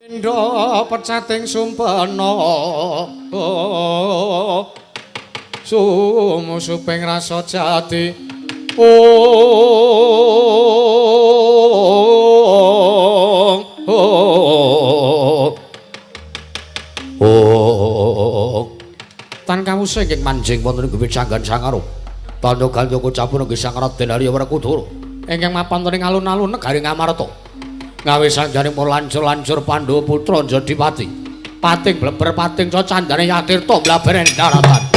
Indra pecating sumpena sumusuping rasa jati. Oh, tan kawuse ingkang manjing wonten ing Gumi Canggan Sangaro. Tandha gandha kocapun nggih Sang Raden Arya Werkudara ingkang mapan wonten ing alun-alun negari Ngamarta. Ngawe sanjane para lancur-lancur Pandhawa putra Jodipati. Pating bleber pating candane Yatirta mlabenen daratan.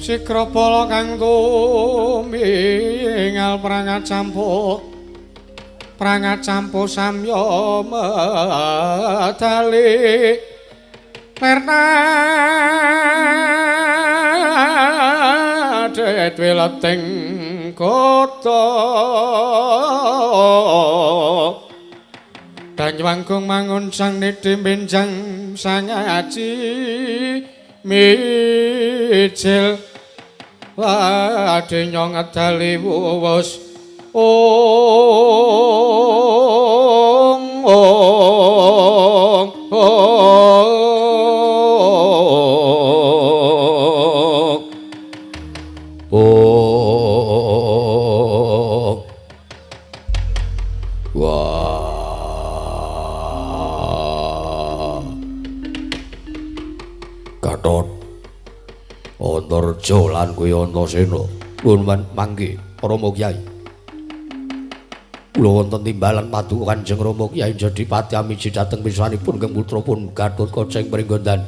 Sikrapala kang tumingal prangacampu samya medali lernadet wileting kota Danyawangkung mangun sang nidhi benjang sangaji mijil ladenya ngedali wuwus ong ong ong ong. Wah, Gatot Antarja lan kuwi Antasena nuwun mangke Rama Kyai. Kula wonten timbalan paduka Kanjeng Rama Kyai Jodipati amiji dhateng piswanipun keng putra pun Gatotkaca ing Pringgondan.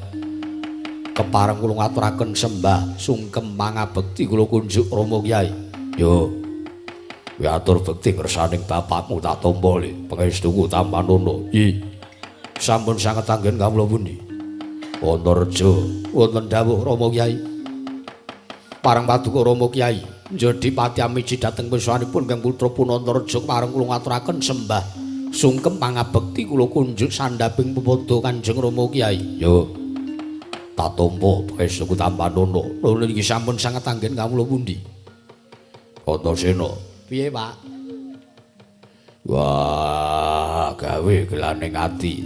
Kepareng kula ngaturaken sembah sungkem mangabekti kula kunjuk Rama Kyai. Yo. Kuwi atur bekti ngersaning bapakmu tak tampa le pangestuku tampanono. I. Sampun sanget anggen kawula pundi. Antarja wonten dawuh Rama Kyai. Pareng paduka Rama Kyai Jodipati amiji dhateng piswanipun keng putra pun Antarja pareng kula ngaturaken sembah sungkem pangabekti kula kunjuk sandhaping pepodo Kanjeng Rama Kyai. Yo. Tak tampa pangestuku tampanono. Lho niki sampun sanget anggen kawula pundi. Antasena. Piye, Pak? Wah, gawe gelaning ati.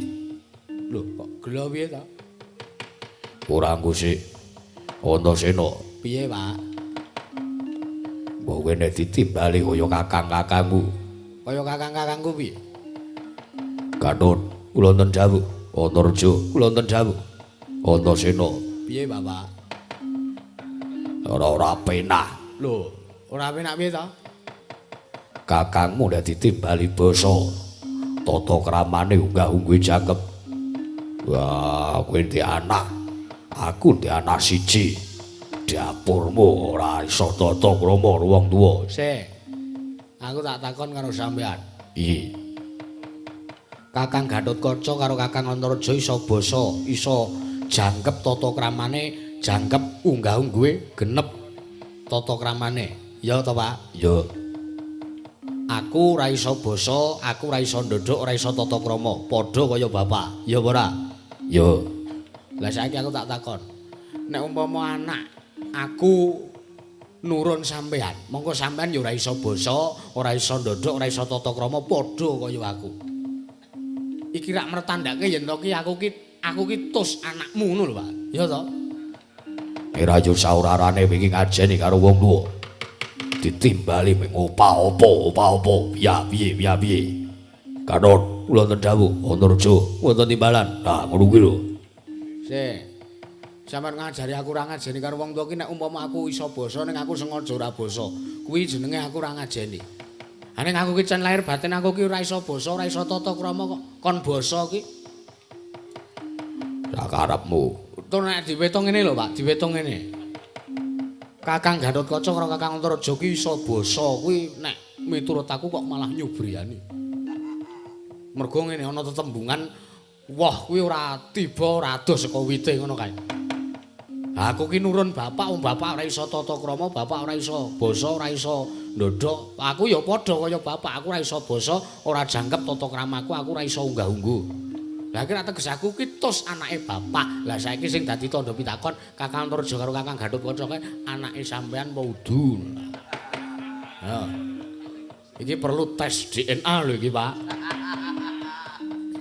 Lho, kok gela piye ta? Ora ngusik. Antasena. Piye, Pak? Mbok kowe nek ditimbali kaya kakang-kakangku. Kaya kakang-kakangku piye? Gatot, kula wonten dawuh. Antareja, kula wonten dawuh. Antasena. Piye, Bapak? Ora penak. Lho, ora penak piye ta? Kakangmu nek ditimbali basa, tata kramane unggah-ungguhe jangkep. Wah, kowe ndek anak. Aku ndek anak siji. Dapurmu ora iso tata krama karo wong tuwa. Sik. Aku tak takon karo sampean. Iya. Kakang Gatotkaca karo Kakang Antareja iso basa, iso jangkep tata kramane, jangkep unggah-ungguhe genep tata kramane. Ya ta, Pak? Ya. Aku ora iso basa, aku ora iso ndodhok, ora iso tata krama. Padha kaya bapak. Ya apa ora? Ya. Lah saiki aku tak takon. Nek umpama anak aku nurun sampean, mongko sampean ya ora iso basa, ora iso ndodhok, ora iso tata krama, padha kaya aku. Iki rak mertandake yen to ki aku ki tus anakmu ngono lho, Pak. Ya to? Ora yo saurarane wingi ngajeni karo wong tuwa. Ditimbali mung opa-opa, opa-opa, piye piye piye piye. Gatot, kula wonten dawuh, Antareja, wonten timbalan. Nah, ngono kuwi lho. Sik. Sampeyan ngajari aku ora ngajeni karo wong tuwa ki nek umpama aku iso basa ning aku sengaja ora basa, kuwi jenenge aku ora ngajeni. Ha ning aku ki cen lahir batin aku ki ora iso basa, ora iso tata krama kok kon basa ki. Sak karepmu. Tur nek diwetung ngene lho, Pak, diwetung ngene. Kakang Gatotkaca karo Kakang Antareja ki iso basa kuwi nek miturut aku kok malah nyubriyani. Mergo ngene ana tetembungan woh kuwi ora tiba ora adoh saka wite ngono kae. Aku ki nurun bapak, wong bapak ora iso tata krama, bapak ora iso basa, ora iso ndodhok. Aku ya padha kaya bapak, aku ora iso basa, ora jangkep tata kramaku, aku ora iso unggah-ungguh. Lah ki rak teges aku ki tus anake bapak. Lah saiki sing dadi tandha pitakon Kakang Antareja karo Kakang Gatotkaca kae anake sampean apa udu. Ya. Iki perlu tes DNA lho iki, Pak.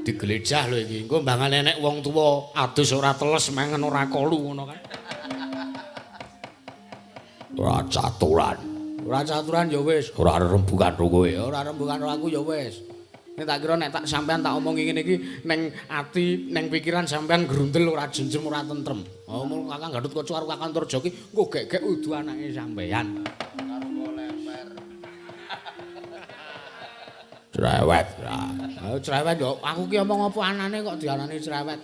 Digelejah lho iki. Engko mbangane nek wong tuwa adus ora teles mangan ora kolu ngono kan. Ora caturan. Ora caturan ya wis. Ora rembugan karo kowe. Ora rembugan karo aku ya wis. Nek tak kira nek tak sampean tak omongi ngene iki ning ati, ning pikiran sampean grundel ora jenjem ora tentrem. Oh, Kakang Gatotkaca karo Kakang Antareja ki engko gek-gek udu anake sampean. Karo lemper. Cerewet. Ha cerewet yo aku ki omong apa anane kok diarani cerewet.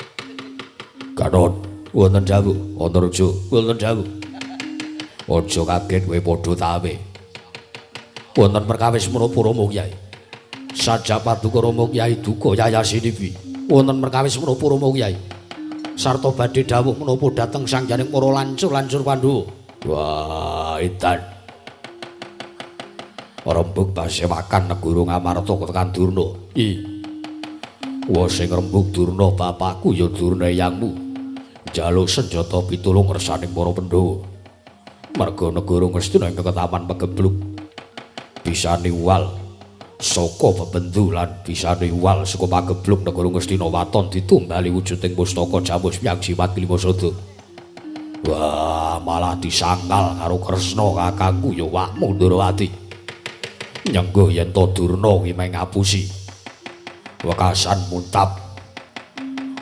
Gatot, wonten dawuh, Antareja, wonten dawuh. Aja kaget kowe padha tawe. Wonten perkawis menapa Rama Kyai? Saja paduka Rama Kyai duka yayasinipi. Wonten perkawis menapa Rama Kyai? Sarta badhe dawuh menapa dhateng sangyaning para lancur-lancur Pandhawa. Wah, edan. Rembug pasewakan negara Ngamarta tekan Durna. I. Wah sing rembug Durna bapakku ya Durna eyangmu. Njaluk senjata pitulung ngersaning para Pandhawa. Merga negara Ngastina ing ketaman pegebluk. Bisane wal saka bebendu lan bisane wal saka pagebluk negara Ngastina waton ditumbali wujuding pustaka Jamus Hyang Jimat Klimasada. Wah, malah disangkal karo Kresna kakangku ya wakmu Ndrawati. Nyengguh yen to Durna kuwi meh ngapusi. Wekasan muntap.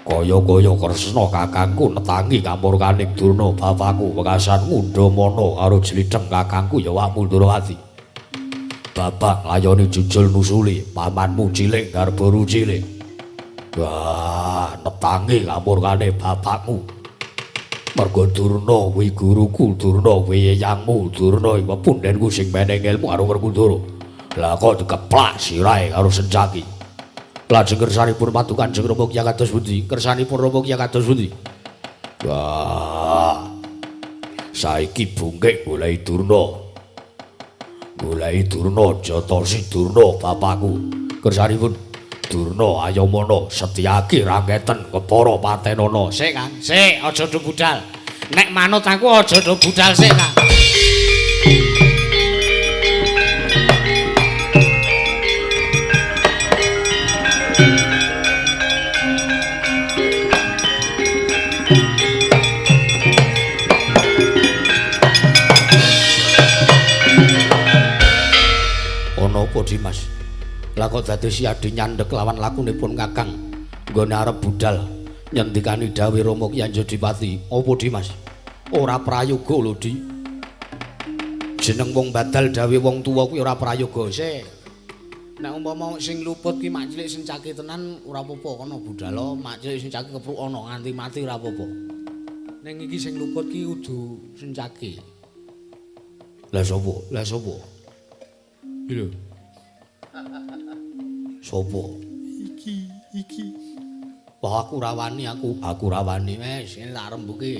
Kaya-kaya Kresna kakangku netangi kamurkaning Durna bapakku wekasan ngundhamana karo jlitheng kakangku ya wakmu Ndrawati. Bapak nglayoni jujul nusuli pamanmu cilik Garbaru cilik. Wah, netangi kamurkane bapakmu. Merga Durna kuwi guruku, Durna kuwi eyangmu, Durna iku pundhenku sing meneng ilmu karo Werkudara. Lah kok dikeplak sirahe karo Sencaki. Lajeng kersanipun padu Kanjeng Rama Kyai kados pundi? Kersanipun Rama Kyai kados pundi? Wah. Saiki bungkek goleki Durna. Goleki Durna jatosi Durna bapakku. Kersanipun Durna ayamana Setyaki rangketen kepara patenana. Sik Kang, sik aja do budal. Nek manut aku aja do budal sik Kang. Dimas? Lah kok dadi Siadi nyandhek lawan lakunipun Kakang nggone arep budal nyendikani dawuh Rama Kyai Jodipati. Apa Dimas? Ora prayoga lho, Di. Jeneng wong badal dawuh wong tuwa kuwi ora prayoga. Sik. Nek umpama sing luput ki mak cilik sencaki tenan ora apa-apa kono budal, mak cilik sencaki kepruk ana nganti mati ora apa-apa. Ning iki sing luput ki kudu sencaki. Lah sapa? Lah sapa? Iki lho. Sapa? Iki, iki. Wah aku ora wani aku, aku ora wani wis ngene tak rembuke.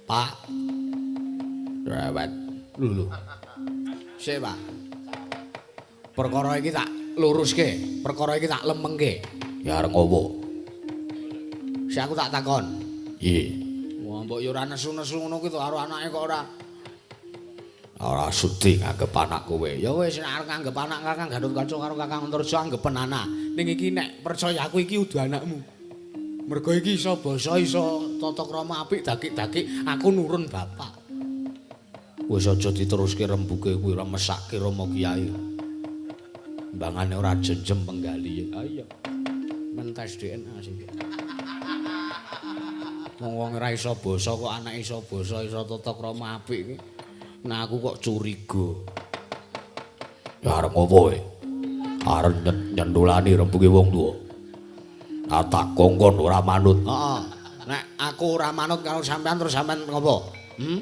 Pak. Rewet. Lho lho. Sik, Pak. Perkara iki tak luruske, perkara iki tak lemengke. Ya arep ngopo? Sik aku tak takon. Iya. Wah, mbok ya ora nesu-nesu ngono kuwi to karo anake kok ora. Ora sudi nganggep anak kowe. Ya wis nek arep nganggep anak Kakang Gatotkaca karo Kakang Antarja anggepen anak. Ning iki nek percaya aku iki udu anakmu. Mergo iki iso basa, iso tata krama apik dakik-dakik, aku nurun bapak. Wis aja diteruske rembuke kuwi ora mesake Rama Kyai. Mbangane ora jenjem penggali. Ha iya. Mentes DNA sing. Wong-wong ora iso basa kok anake iso basa, iso tata krama apik iki. Nah aku kok curiga. Ya arep ngopo kowe? Arep nyendulani rembuke wong tuwa. Ah tak kongkon ora manut. Heeh. Nek aku ora manut karo sampean terus sampean ngopo? Hmm?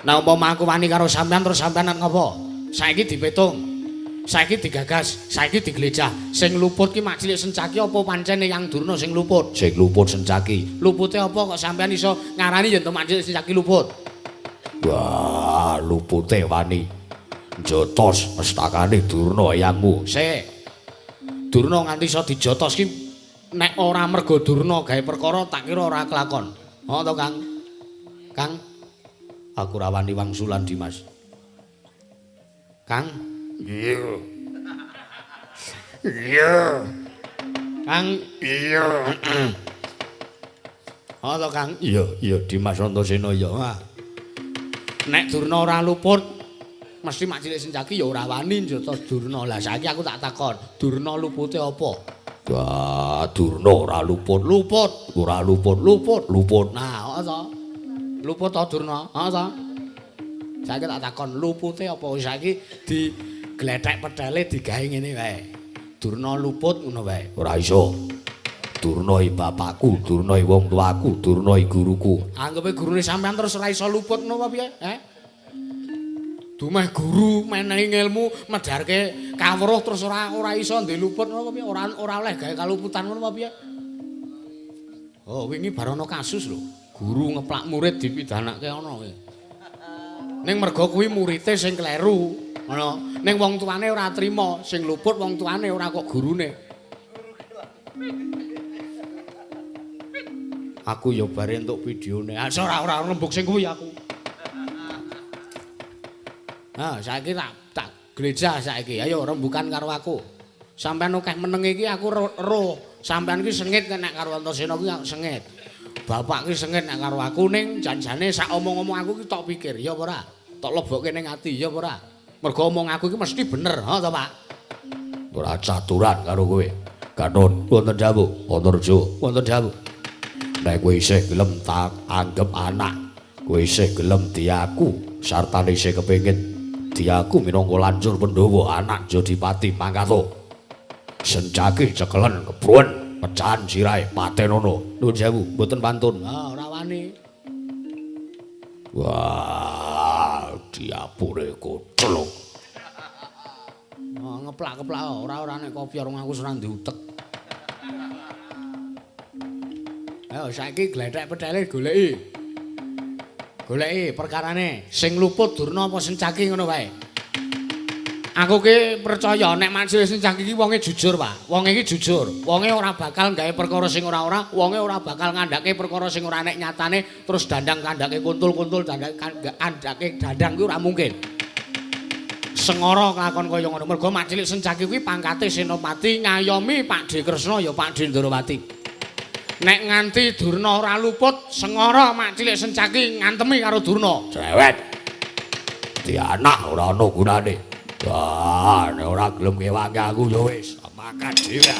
Nek umpama aku wani karo sampean terus sampean ngopo? Saiki dipitung. Saiki digagas, saiki diglecah. Sing luput ki mak cilik sencaki apa pancen Eyang Durna sing luput? Sing luput sencaki. Lupute apa kok sampean iso ngarani yen to mak cilik sencaki luput? Wah, lupute wani njotos mestakane Durna eyangmu. Sik. Durna nganti iso dijotos ki nek ora mergo Durna gawe perkara tak kira ora kelakon. Oh to, Kang? Kang, aku ora wani wangsulan Dimas. Kang? Iya. Iya. Kang, iya. Oh to, Kang? Iya, iya Dimas Antasena ya. Nek Durna ora luput mesti mak cilik sencaki ya ora wani njotos Durna. Lah saiki aku tak takon, Durna lupute apa? Wah, Durna ora luput. Luput, ora luput, luput, luput. Nah, heeh to. Luput to Durna? Heeh to. Saiki tak takon, lupute apa? Saiki diglethek pedhale digawe ngene wae. Durna luput ngono wae. Ora iso. Durna iki bapakku, Durna iki wong tuaku, Durna iki guruku. Anggepe gurune sampean terus ora iso luput ngono apa piye? Eh? Dumeh guru menehi ngelmu medharke kawruh terus ora iso ndek luput ngono apa piye? Ora oleh gawe kaluputan ngono apa piye? Oh, wingi bar ana kasus lho. Guru ngeplak murid dipidanake ana kowe. Ning mergo kuwi murite sing kleru, ngono. Ning wong tuane ora trima, sing luput wong tuane ora kok gurune. Aku ya bare entuk videone. Ah ora rembug sing kuwi aku. Ha, saiki tak glejah saiki. Ayo rembukan karo aku. Sampeyan akeh meneng iki aku roh. Sampeyan iki sengit nek karo Antasena kuwi sengit. Bapak ki sengit nek karo aku ning janjane sak omong-omong aku ki tok pikir, ya apa ora? Tok lebokke ning ati, ya apa ora? Mergo omong aku iki mesti bener, ha to, Pak? Ora caturan karo kowe. Gatot, wonten dawuh, Antarja, wonten dawuh. Nek kowe isih gelem tak anggep anak, kowe isih gelem diaku, sartane isih kepengin diaku minangka lancur Pandhawa anak Jodipati mangkato. Sencaki cekelen kebruwen pecahan sirahe patenono. Nuwun sewu, mboten pantun. Ah, ora wani. Wah, diapure koclok. Oh, ngeplak-keplak ora nek kopi ora aku ora ndiutek. Ayo saiki glethek pedhele goleki. Goleki perkarane sing luput Durna apa Sencaki ngono wae. Aku ki percaya nek majelis Sencaki iki wonge jujur, Pak. Wonge iki jujur. Wonge ora bakal gawe perkara sing ora-ora, wonge ora bakal ngandhake perkara sing ora nek nyatane terus dandang kandhake kuntul-kuntul dandang kandhake dandang kuwi ora mungkin. Sengara kelakon kaya ngono. Mergo Mak Cilik Sencaki kuwi pangkate senopati ngayomi Pakdhe Kresna ya Pakdhe Ndrawati. Nek nganti Durna ora luput, sengara Mak Cilik Sencaki ngantemi karo Durna. Cewek. Dianak ora ana gunane. Wah, nek ora gelem ngewangi aku ya wis makan dhewe.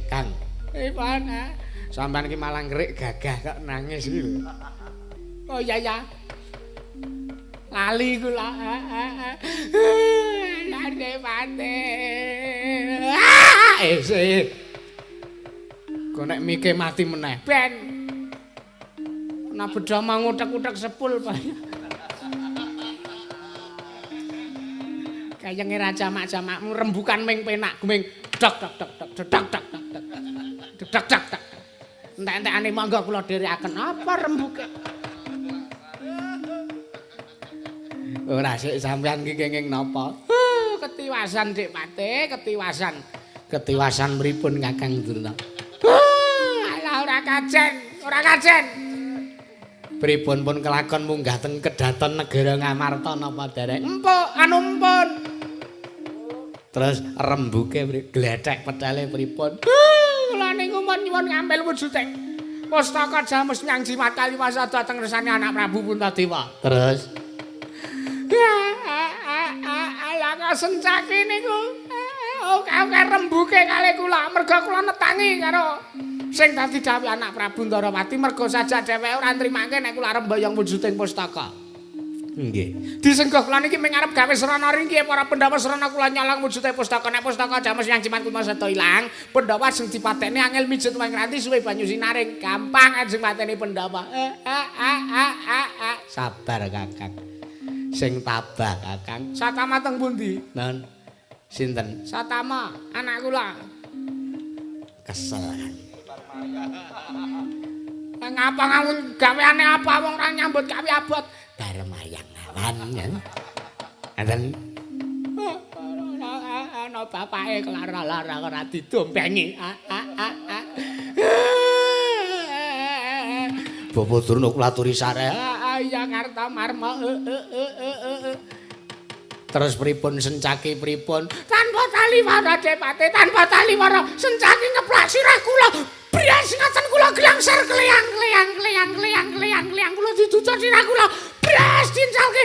Kang. Sampeyan iki malah ngrik gagah kok nangis iki lho. Oh iya ya. Lali kula. Lare pate. Sik. Kok nek mike mati meneh. Ben. Nah bedah mangutek-utek sepul, Pak. Kaya ngira jamak-jamakmu rembukan ming penak guming dok dok dok dok dok dok dok dok dok dok dok. Entek-entekane monggo kula dherekaken apa rembuke. Ora sik sampean iki kenging napa? Ketiwasan Dik Pate, ketiwasan. Ketiwasan pripun Kakang Durna? Alah ora kajen, ora kajen. Pripun pun kelakon munggah teng kedaton negara Ngamarta napa dereng? Empuk, anu empun. Terus rembuke glethek petele pripun? Kula niku mun nyuwun ngambil wujuding pustaka jamus nyang jimat kaliwasa dhateng resane anak Prabu Puntadewa. Terus alah kok sencaki niku. Oke rembuke kalih kula merga kula netangi karo sing dadi dawuh anak Prabu Ndarawati merga sajak dheweke ora nrimake nek kula arep mboyong wujuding pustaka. Nggih. Disenggah kula niki ming arep gawe srana ringki para Pandhawa srana kula nyolong wujude pustaka. Nek pustaka jamus yang jimat kula seda ilang, Pandhawa sing dipateni angel mijet wong ranti suwe banyu sinaring. Gampang ajeng mateni Pandhawa. Sabar Kakang. Sing tabah Kakang. Satama teng pundi? Non. Sinten? Satama, anak kula. Kesel kan. Ngapa ngawun gaweane apa wong ora nyambut gawe abot. Bareng mayang awan ya. Enten. Ana bapake kelara-lara ora didompengi. Bapak Durna kula aturi sareh. Iya Kartamarma. Terus pripun Sencaki pripun? Tanpa taliwara Depate, tanpa taliwara Sencaki ngeplak sirah kula. Brias ngaten kula glangsar kleyang kleyang kleyang kleyang kleyang kleyang kula diducut sirah kula. Brias dincalke.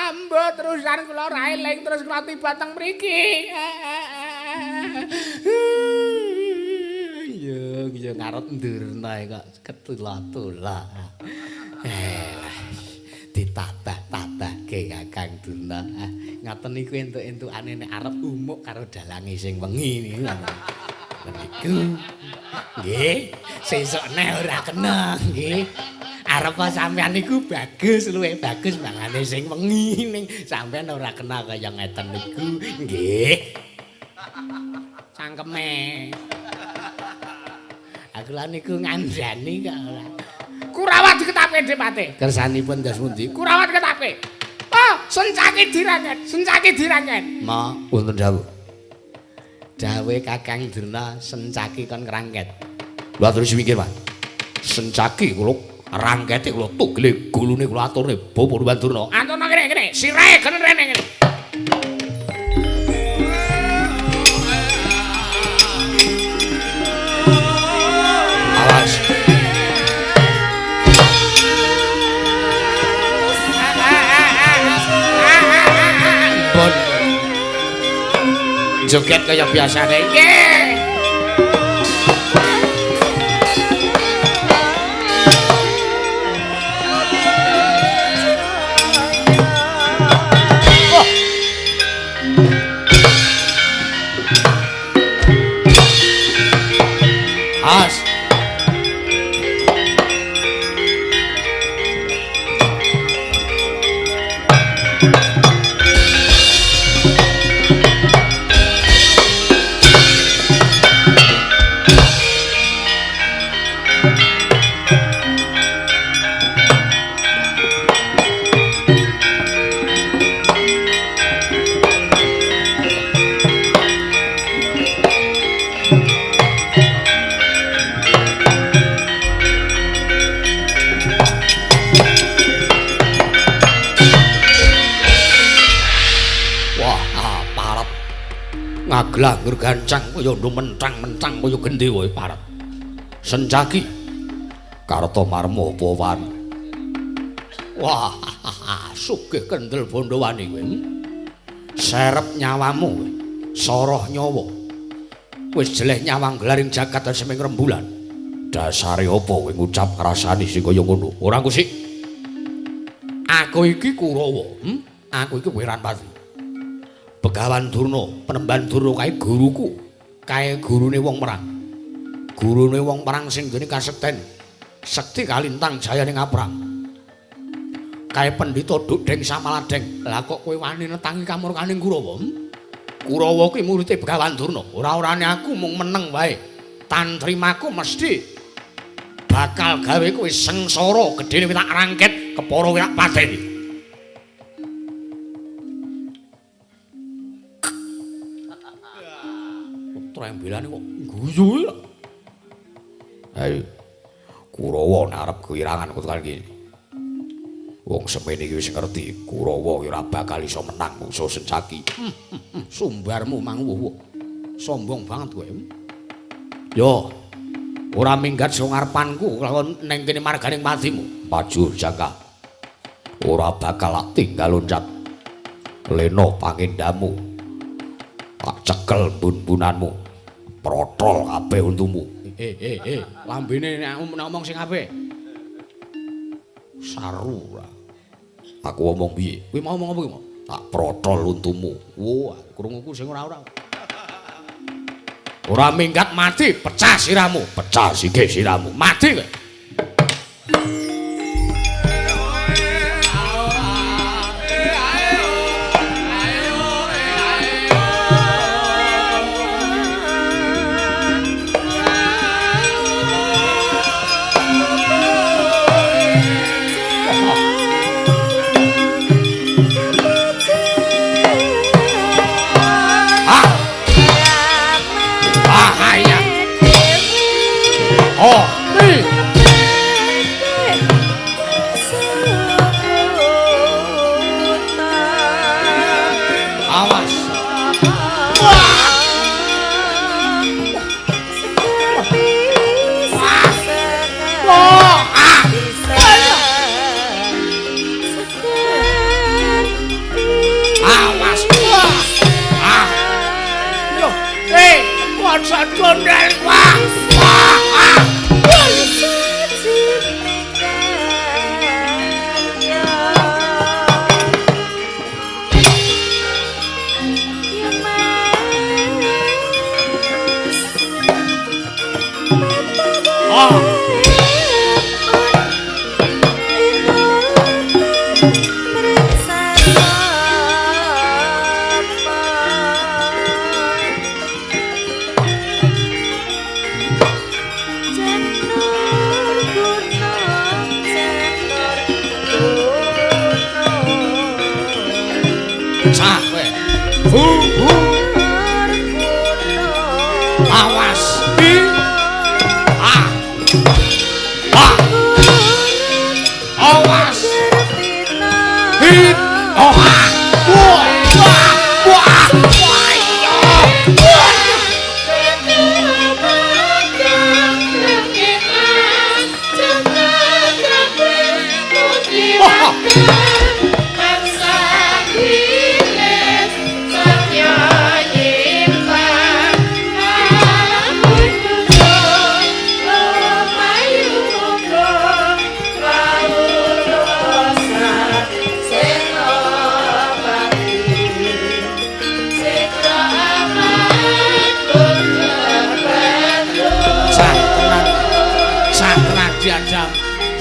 Ambo terusan kula ora eling terus kula tiba teng mriki. Yo yo ngarep ndurna kok ketula-tula. Ditabah-tabahke Kakang Durna. Ngaten niku entuk-entukane nek arep umuk karo dalange sing wengi niku. Niku. Nggih, sesuk neh ora kena nggih. Arep sampean niku bagus, luwih bagus mangane sing wengi ning sampean ora kena kaya ngeten niku. Nggih. Cangkeme. Aku lha niku ngandani kok ora. Kurawa diketapke Depate. Kersanipun dos pundi? Kurawa diketapke. Oh, Sencaki dirangket, Sencaki dirangket. Ma, wonten dawuh. Dawuhe Kakang Durna Sencaki kon ngrangket. Lha terus mikir, Pak. Sencaki kula rangkete kula tugele gulune kula aturne Bapak Durna. Antono kene kene, sirahe gen rene kene. Awas. Joget kaya biasane. Nggih. Oh. As. Ngaglangur gancang kaya mentang-mentang kaya gendhewa parep. Sencaki Kartomarma apa wani? Wah, sugih kendel Bondowani kowe. Serep nyawamu kowe. Soroh nyawa. Wis jeleh nyawang gelaring jagat seming rembulan. Dasare apa kowe ngucap ngrasani sing kaya ngono? Ora kusik. Aku iki Kurawa, Aku iki Wiranpati. Begawan Durna, Penemban Durna kae guruku, kae gurune wong perang. Gurune wong perang sing duweni kasekten. Sekti kalintang jayane ngaprang. Kae pendhita Dukdeng Samaladeng. Lah kok kowe wani netangi kamurkaning Kurawa? Kurawa kuwi murite Begawan Durna. Ora-orane aku mung meneng wae. Tantrimaku mesti bakal gawe kowe sengsara, gedene tak rangket, kepara kowe tak pateni. Trembelane kok guyu lho. Ayo. Kurawa arep kewirangan kok iki. Wong semene iki wis ngerti Kurawa ora bakal iso menang mungsuh Sencaki. Sumbarmu mangwuh. Sombong banget kowe. Yo. Ora minggat saka ngarepanku lawan ning kene marganing patimu. Maju jangka. Ora bakal tak tinggal loncat. Leno pangendamu. Tak cekel bun-bunanmu. Protol kabeh untumu. Lambene nek ngomong sing apik. Saru lah. Aku omong piye? Kowe mau omong apa ki, Mo? Tak protol untumu. Wah, krunguku sing ora-ora. Ora minggat mati, pecah siramu, pecah sike siramu. Mati kowe. Oh, Aja dondel. Wah. Wah. Ah.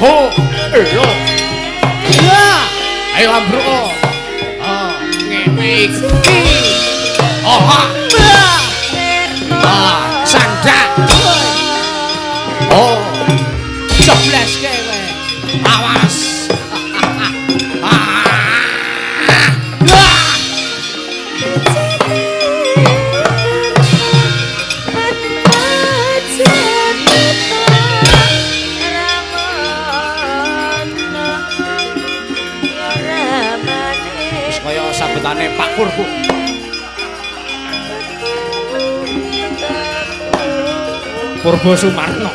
Ho, elo. Ya, ayo ambruk. Oh, ngene iki. Oh, ha. Ah, sandak. Oh. Cobleske kowe. Awas. Sabetane Pak Purbo. Purbo Sumarno.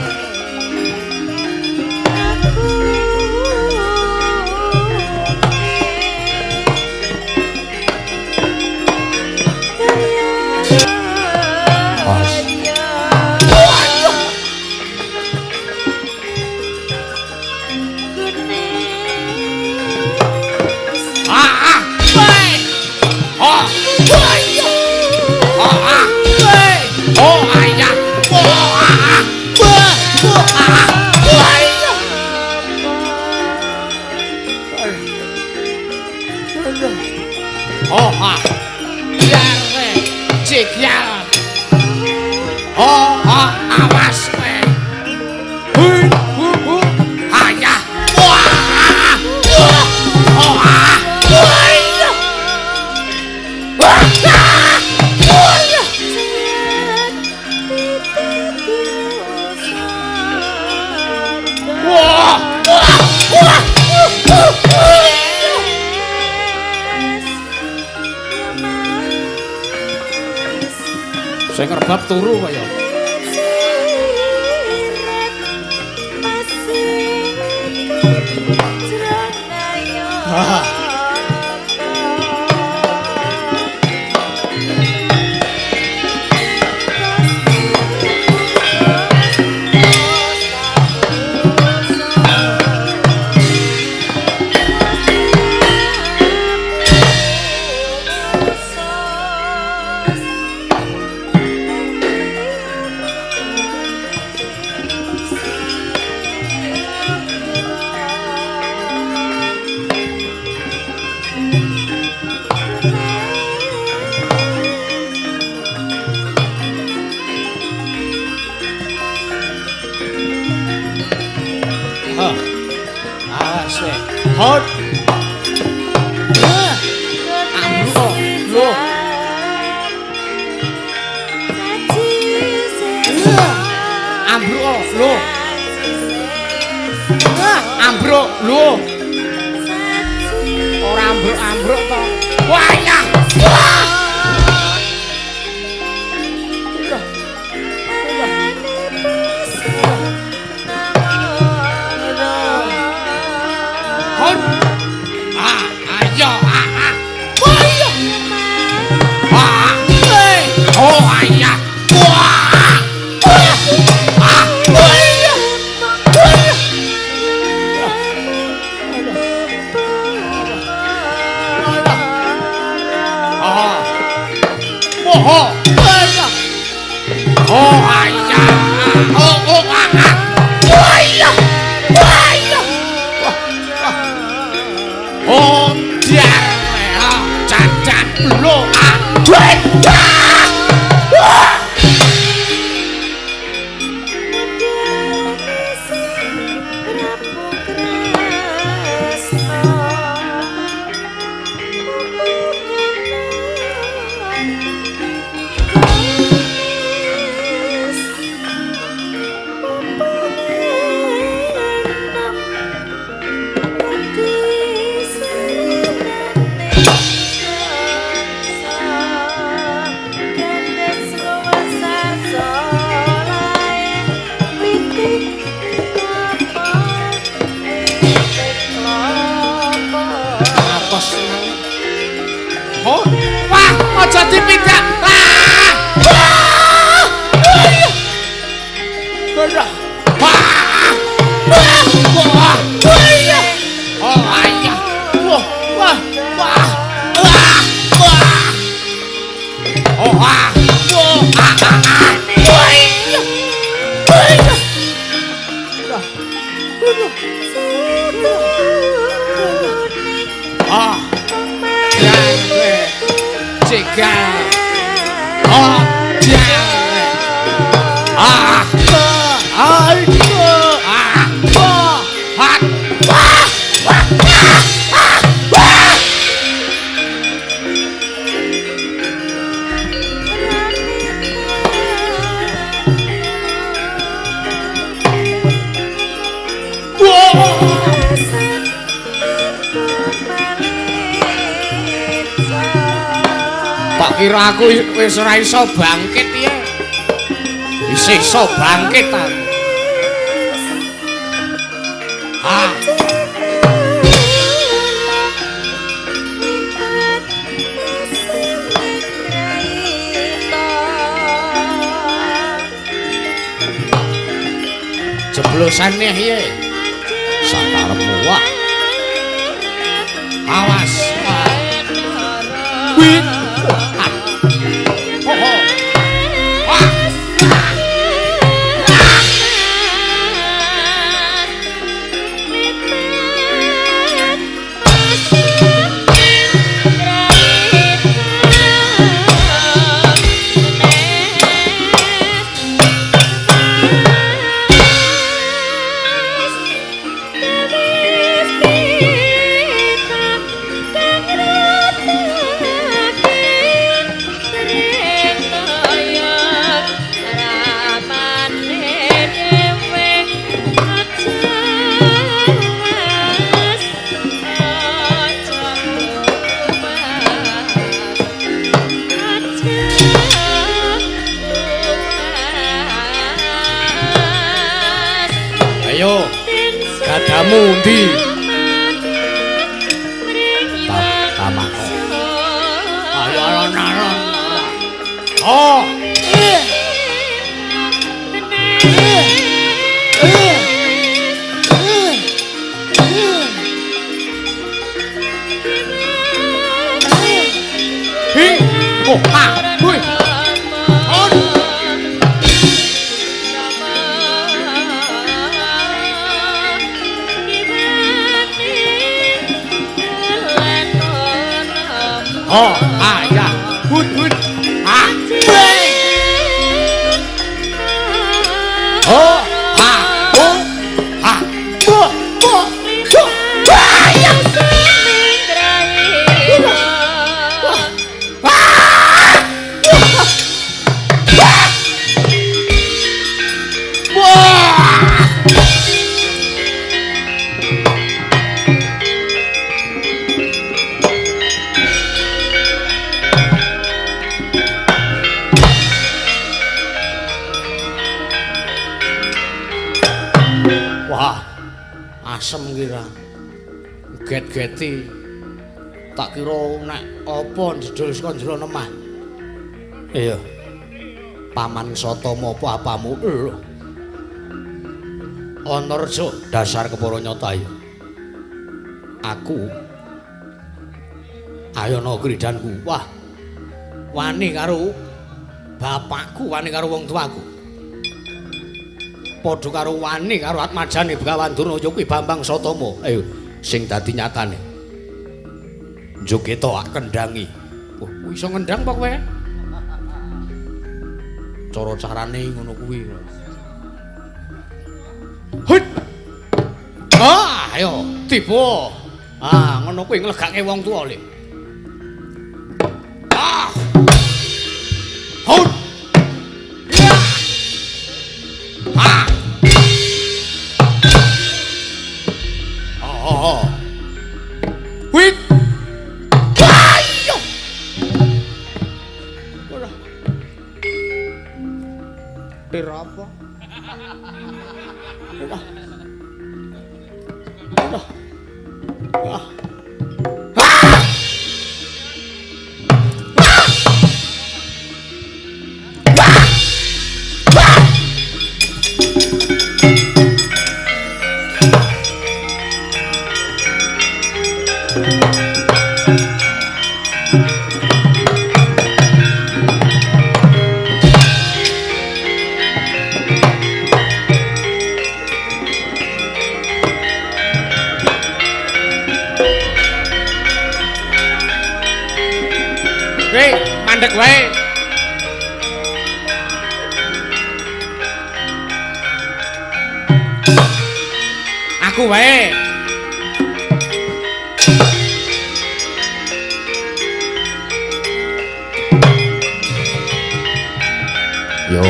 Sing ngerbab turu kaya. Hot. Ambruk. Ambruk lho. Ambruk lho. Ora ambruk-ambruk to. Wah ya. Hot. Oh iya. Oh oh ah. Wah iya. Wah iya. Oh jar. Cacat lo. Kira aku wis ora iso bangkit piye? Isih iso bangkit aku. Ah. Jeblosane piye? Sakarepmu wah. Awas. Wih. Ayo, gadamu ndi? Tamako. Ayo alon-alon. Oh. Hi. Oh, ah, hui. Oh, ah, ya. Hut, hut. Ah, oh, ah, oh, ah, oh, oh, oh, ah, ya. Wah, asem kira. Get-geti. Tak kira nek apa jedul saka jero lemah. Iya. Paman Satama apa apamu? Lho. Antarja dasar kepara nyata ya. Aku ayo no kridanku. Wah. Wani karo Bapakku wani karo wong tuaku. Padha karo wani karo atmajane Begawan Durna ya kuwi Bambang Satama. Ayo sing dadi nyatane. Njogeta ak kendhangi. Wah, iso ngendhang apa kowe? Cara-carane ngono kuwi. Hut. Ah, ayo tiba. Ah, ngono kuwi nglegake wong tuwa le. Ah. Hut. Ya. Ah. Oh. Wit. Ayo. Ora. Tir apa? Ora. Ora. Ah. Hei, mandek wae. Aku wae. Yo.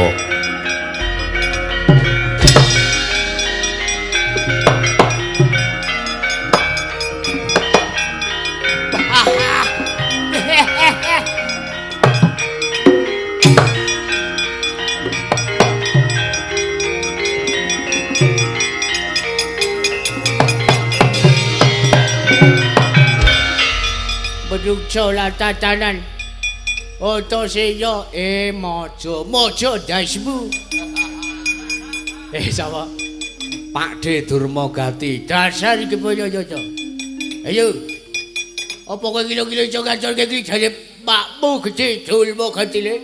Beduksa tatanan Antasena maja maja ndasmu. Sapa? Pakde Durmagati. Dasar iki boyo-yoyo. Ayo. Apa kowe kira-kira iso ngaturke iki jare pakmu gedhe Durmagati le?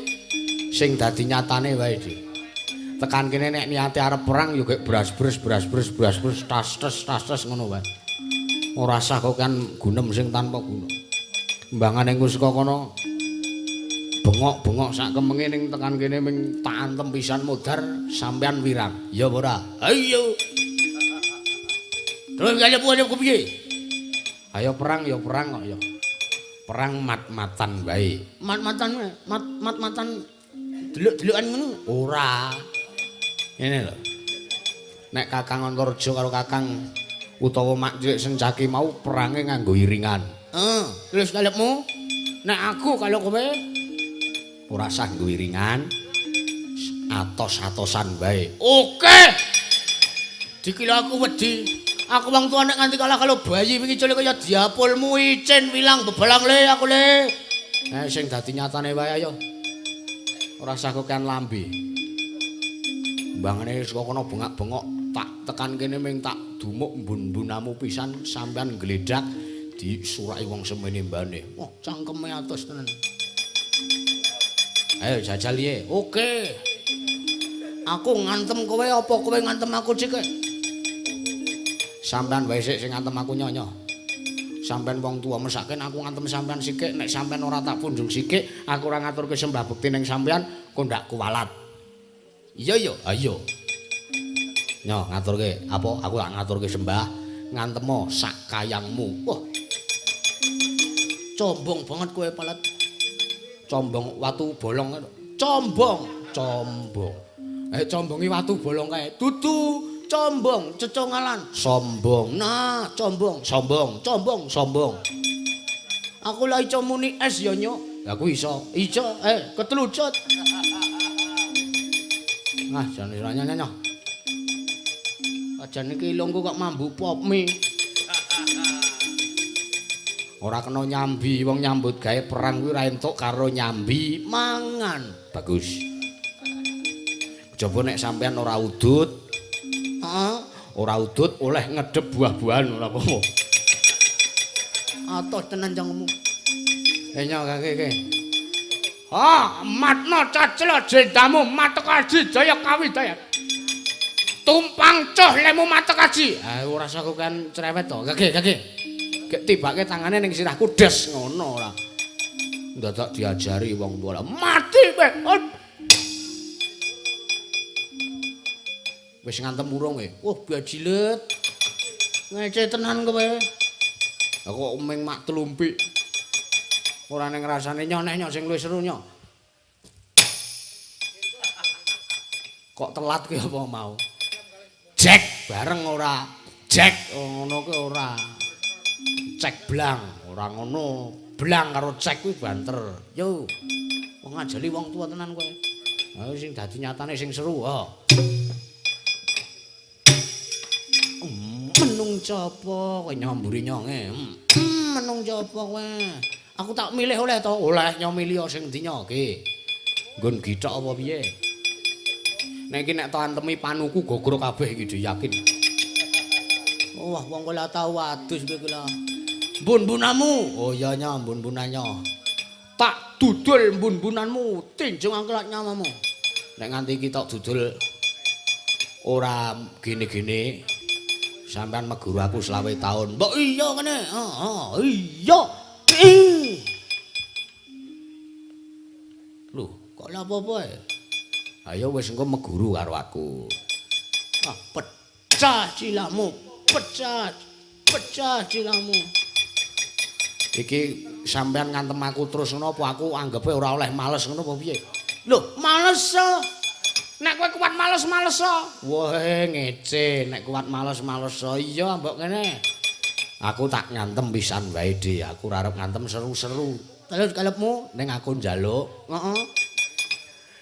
Sing dadi nyatane wae, Dik. Tekan kene nek niate arep perang ya gek bras-bres bras-bres bras-bres tas-tas tas-tas ngono wae. Ora sah kok kan gunem sing tanpa guna. Mbangane engko saka kono bengok-bengok sak kemenge ning tekan kene ming tak antem pisan modar sampean wirang. Ya apa ora? Ayo. Terus kaya apa kepiye? Ayo perang ya perang kok ya. Perang mat-matan wae. Mat-matan mat-matan delok-delokan ngono? Ora. Ngene lho. Nek Kakang Antareja karo Kakang utawa Mak Cilik Sencaki mau perange nganggo iringan. Heeh, terus kalepmu? Nek aku kalau kowe ora sah nggo iringan, atos-atosan wae. Oke. Dikira aku wedi. Aku wong tuwa nek nganti kalah kalau bayi wingi cilik kaya diapulmu icin wilang bebalang le aku le. Sing dadi nyatane wae ayo. Ora sah kokean lambe. Mbangane saka kono bengak-bengok tak tekan kene ming tak dumuk mbun-mbunamu pisan sampean gledak disuraki wong semene mbane. Wah, cangkeme atos tenan. Ayo jajal ye. Oke. Aku ngantem kowe apa kowe ngantem aku cik? Sampean wae sik sing ngantem aku nyonya. Sampean wong tuwa mesake aku ngantem sampean sikik, nek sampean ora tak punjung sikik, aku ora ngaturke sembah bekti ning sampean, kok ndak kuwalat. Iya ya, ayo. Nyo ngaturke apa aku tak ngaturke sembah ngantemo sak kayangmu. Wah. Combong banget kowe palet. Combong watu bolong. Combong, combong. Combongi watu bolong kae. Dudu combong cecongalan. Sombong. Nah, combong, sombong, combong, sombong. Aku lah iso muni es ya, Nyok. Lah aku iso. Iso, ketelucut. Ah, jane ora nyanyi. Ajane iki ilungku kok mambu pop mie. Ora kena nyambi, wong nyambut gawe perang kuwi ora entuk karo nyambi mangan. Bagus. Coba nek sampean ora udut, heeh, ora udut oleh ngedep buah-buahan ora apa-apa. Atoh tenan cangkemmu. Nyok kake iki. Ah, matno cacela jendamu Matekaji Jaya Kawidaya. Tumpang coh lemu Matekaji. Ah, ora usah kan cerewet to. Gage, gage. Gek tibake tangane ning sirahku des ngono ora. Dadak diajari wong tuwa. Mati kowe. Wis ngantem urung e. Wah, bajilet. Ngece tenan kowe. Lah kok ming mak tlumpik. Ora ning rasane nyoh neh nyoh sing luwih seru nyoh. Kok telat kuwi apa mau? Jek bareng ora. Jek ngono kuwi ora. Cek blang ora ngono. Blang karo cek kuwi banter. Yo. Wong ngajali wong tuwa tenan kowe. Ayo sing dadi nyatane sing seru, ha. Menung copo kowe nyamburi nyonge. Menung copo kowe. Aku tak milih oleh to? Oleh nyo milih sing ndi nyo ki. Nggon githok apa piye? Nek iki nek to antemi panuku gogro kabeh iki yakin. Wah, wong kowe tau adus kowe iki lho. Mbun-mbunamu. Oh iya nyo, mbun-mbunan nyo. Tak dudul mbun-mbunanmu, tinjung angklak nyawamu. Nek nganti iki tok dudul ora gene-gene sampean meguru aku 25 taun. Mbok iya kene. Heeh, iya. Lho, kok lha apa-apa e? Ayo wis engko meguru karo aku. Ah, pecah cilakmu, pecah, pecah cilakmu. Iki sampean ngantem aku terus ngono apa aku anggepe ora oleh males ngono apa piye? Lho, males e. Nek kowe kuat males-males e. Wah, ngece, nek kuat males-males e. Iya, mbok ngene. Aku tak ngantem pisan wae, Dik. Aku ora arep ngantem seru-seru. Terus kalepmu ning aku njaluk. Heeh.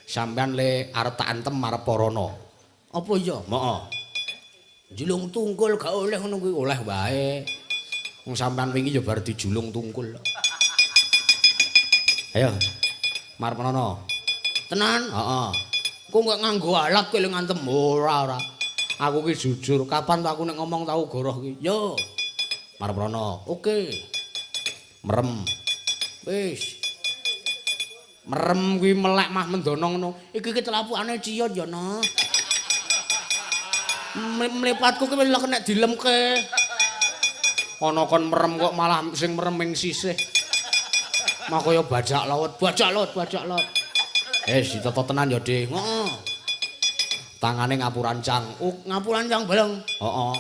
Sampean le arep tak antem arep parana. Apa iya? Heeh. Julung tungkul gak oleh ngono kuwi oleh wae. Wong sampean wingi ya bar dijulung tungkul. Ayo. Marep menono. Tenan? Heeh. Kok gak nganggo alat kowe le ngantem? Ora, ora. Aku ki jujur, kapan to aku nek ngomong tau goroh ki? Yo. Marep rono. Oke. Merem. Wis. Merem kuwi melek mah mendono ngono. Iki ki telapukane ciyot ya, no. Mlipatku ki wis kena dilemke. Ana kon merem kok malah sing merem ing sisih. Mah kaya bajak laut, bajak laut, bajak laut. Eh, ditata tenan ya, Dik. Heeh. Tangane ngapurancang. Oh, ngapurancang bareng. Heeh.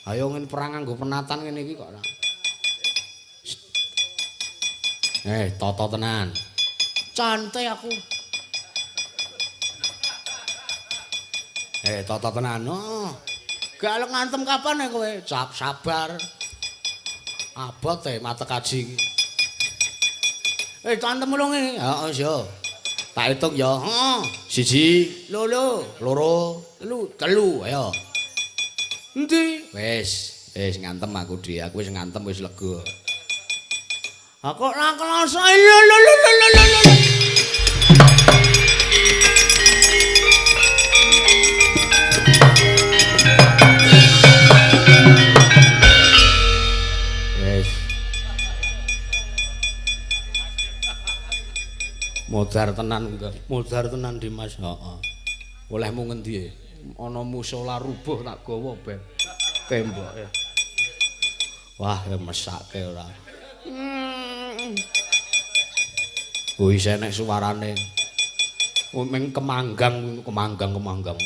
Ayo ngene perang nganggo penatan ngene iki kok ora. Eh, tata tenan. Cantik aku. Eh, tata tenan. Oh. Gak lek ngantem kapan ya kowe? Cap sabar. Abot e Matekaji iki. Eh, antem ulunge. Heeh, yo. Tak hitung ya. Heeh. 1, 2, 3, 3, ayo. Endi? Wis, wis ngantem aku, Dik. Aku wis ngantem wis lega. Aku ora kerasa. Lho lho lho lho lho. Wis. Modar tenan, modar tenan Dimas. Heeh. Olehmu ngendi e? Ana musala rubuh tak gawa ben temboke. Wah, ya mesake ora. Oh, isih enek suarane. Ming kemanggang, kemanggang, kemanggang.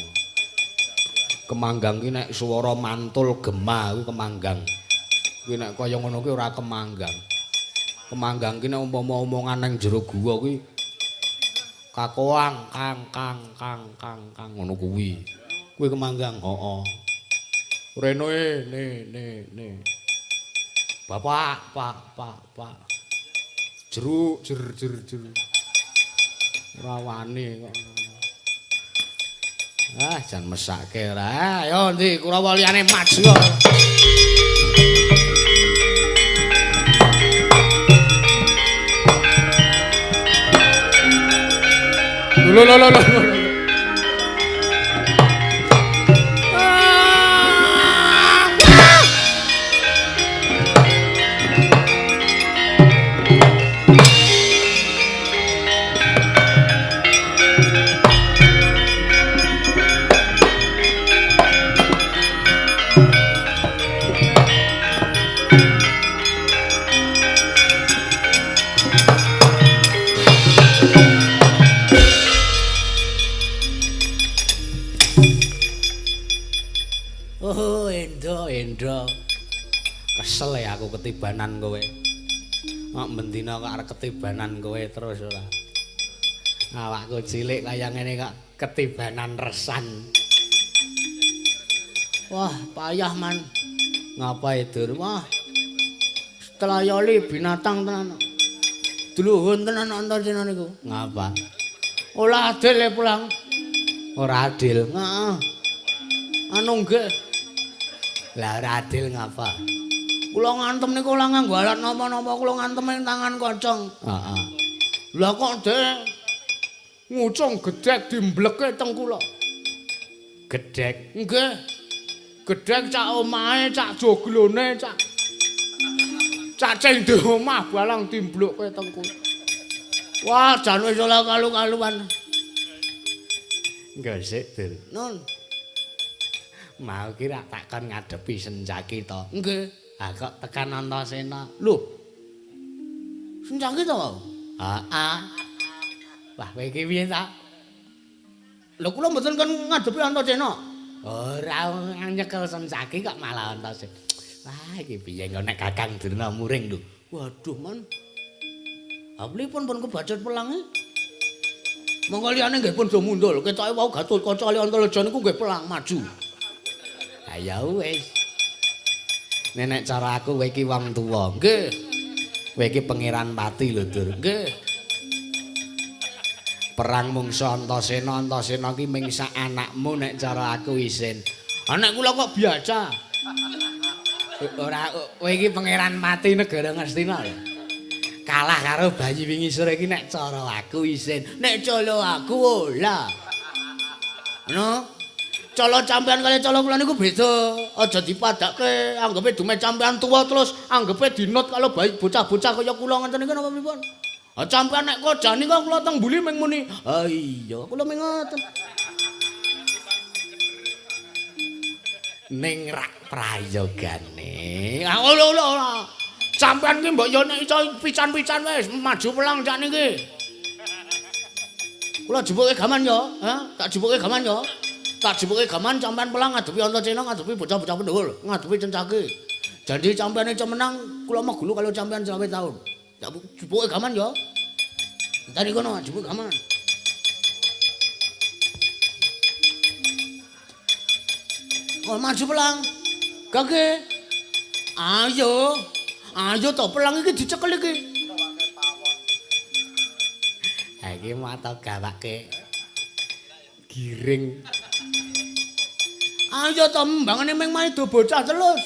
Kemanggang ki nek swara mantul gema kuwi kemanggang. Kuwi nek kaya ngono kuwi ora kemanggang. Kemanggang ki nek umpama omongan nang jero guwa kuwi kakoang kang kang kang kang kang ngono kuwi. Kuwi kemanggang, heeh. Reno e ne ne ne. Bapak, pak, pak, pak. Jeruk, jer jer jer. Ora wani kok. Ah, jan mesake ora. Ayo ndi Kurawa liyane maju. Lho lho lho lho. tenda. Kesel ya aku ketibanan kowe. Kok bendina kok arep ketibanan kowe terus ora. Awakku cilik kaya ngene kok ketibanan resan. Wah, payah man. Ngapa Dur? Wah. Setelayoli binatang tenan. Dluhun tenan Antasena niku. Ngapa? Ora adil le pulang. Ora adil. Heeh. Anu nggih. Lah ora adil ngapa? Kula ngantem niku ora nganggo alat napa-napa, kula ngantem ing tangan kocong. Heeh. Lah kok dhek ngucung gedhek dimbleke teng kula. Gedhek? Nggih. Gedhek cak omahe, cak joglone, cak cacing di omah balang dimblukke teng kula. Wah, jan wis ora kalu-kaluan. Nggih, Dur. Nun. Mau ki rak tak kon ngadepi Sencaki to. Nggih. Ha kok tekan Antasena. Lho. Sencaki to? Heeh. Wah, kowe iki piye ta? Lho kula mboten kon ngadepi Antasena. Ora nyekel Sencaki kok malah Antasena. Wah, iki piye engko nek Kakang Durna muring lho. Waduh, Man. Ha pripun pun kebacut pelange? Monggo liyane nggih pun do mundul. Ketoke wau Gatotkaca kali Antareja niku nggih pelang maju. Ha ya wis. Nek cara aku kowe iki wong tuwa. Nggih. Kowe iki pangeran pati lho, Dur. Nggih. Perang mungsu Antasena, Antasena iki ming sak anakmu nek cara aku isin. Anak kula kok biasa. Ora kowe iki pangeran pati negara Ngastina lho. Kalah karo bayi wingi sore iki nek cara aku isin. Nek cara aku ora. Ngono. Cala sampean kali cala kula niku beda. Aja dipadake anggepe dume sampean tuwa terus anggepe dinut kalau bayi bocah-bocah kaya kula ngenten niku napa pripun? Ha sampean nek kojani kok kula teng mbuli ming muni. Ha iya, kula ming ngoten. Ning rak prayogane. Ah lho lho. Sampean ki mbok yo nek iso pican-pican wis maju pelang cak niki. Kula jupuke gaman yo, ha? Tak jupuke gaman yo. Tak jupuke gaman sampean pelang ngadepi Antasena, ngadepi bocah-bocah pendhul, ngadepi Cencaki. Janji sampean iso menang, kula megulu kalau sampean 20 tahun. Tak jupuke gaman yo. Enteni kono jupuke gaman. Oh, maju pelang. Gage. Ayo. Ayo to pelang iki dicekel iki. Ha iki mata gawake giring. Ayo to mbangane ming maido bocah terus.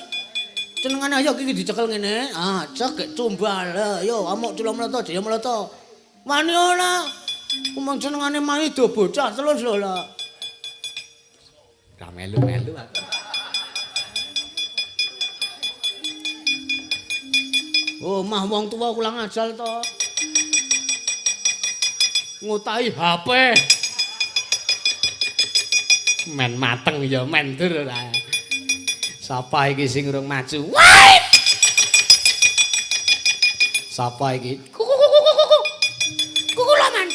Cenengane ayo iki dicekel ngene. Ah, cek cumbal. Ayo amuk cula mleta jaya mleta. Wani ora. Umang cenengane maido bocah terus lho lah. Ra melu-melu aku. Oh, mah wong tuwa kulang ajal to. Ngutahi HP. Men mateng ya men dur ora. Sapa iki sing urung maju? Wait! Sapa iki? Kuku kuku kuku. Kuku laman.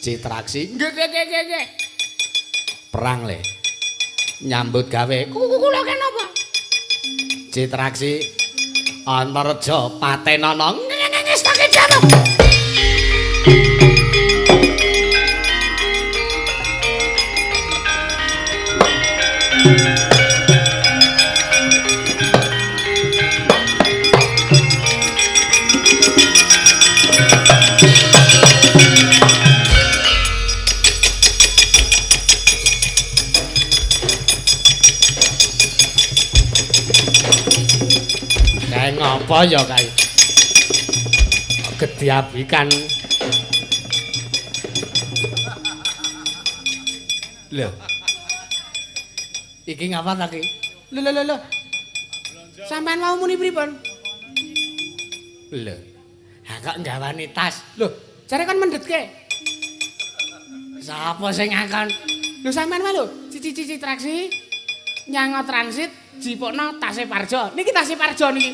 Citraksi. Nggih nggih nggih nggih. Perang le. Nyambut gawe. Kuku kula kenapa? Citraksi Antareja patenana ngestake jarum. Ngapa ya kae? Gediabikan. Lho. Iki ngapa ta ki? Lho lho lho. Sampeyan mau muni pripun? Lho. Ha kok nggawani tas? Lho, jare kon mendhetke. Sapa sing ngakon? Lho sampeyan wae lho, cici-cici traksi nyango transit jipokno tase Parjo. Niki tase Parjo niki.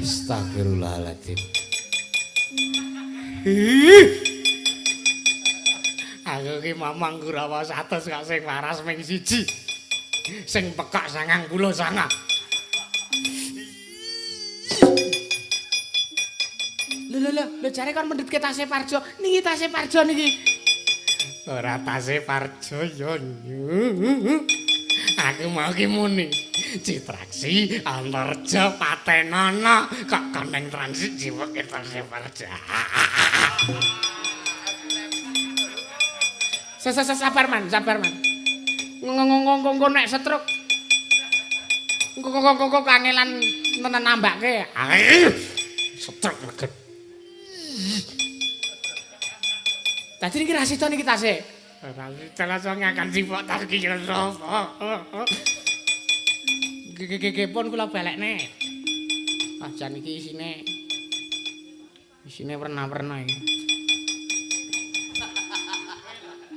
Astagfirullahaladzim. Aku ki mamang Kurawa 100 kok sing waras ming siji. Sing pekak 99. Lho lho lho, lho jare kon mendhetke tase Parjo. Niki tase Parjo niki. Ora tase Parjo yo. Aku mau ki muni. Citraksi Antarja patenana kok koneng transit jiwake tase Parjo. Sabar man, sabar man. Ngongong nek setruk. Ngongong kangelan nambake. Setruk leget. Dadi niki ra sida niki tase. Ora sida langsung ngakan sipok tas ki sapa. Nggih pun kula balekne. Ah jan iki isine werna-werna iki.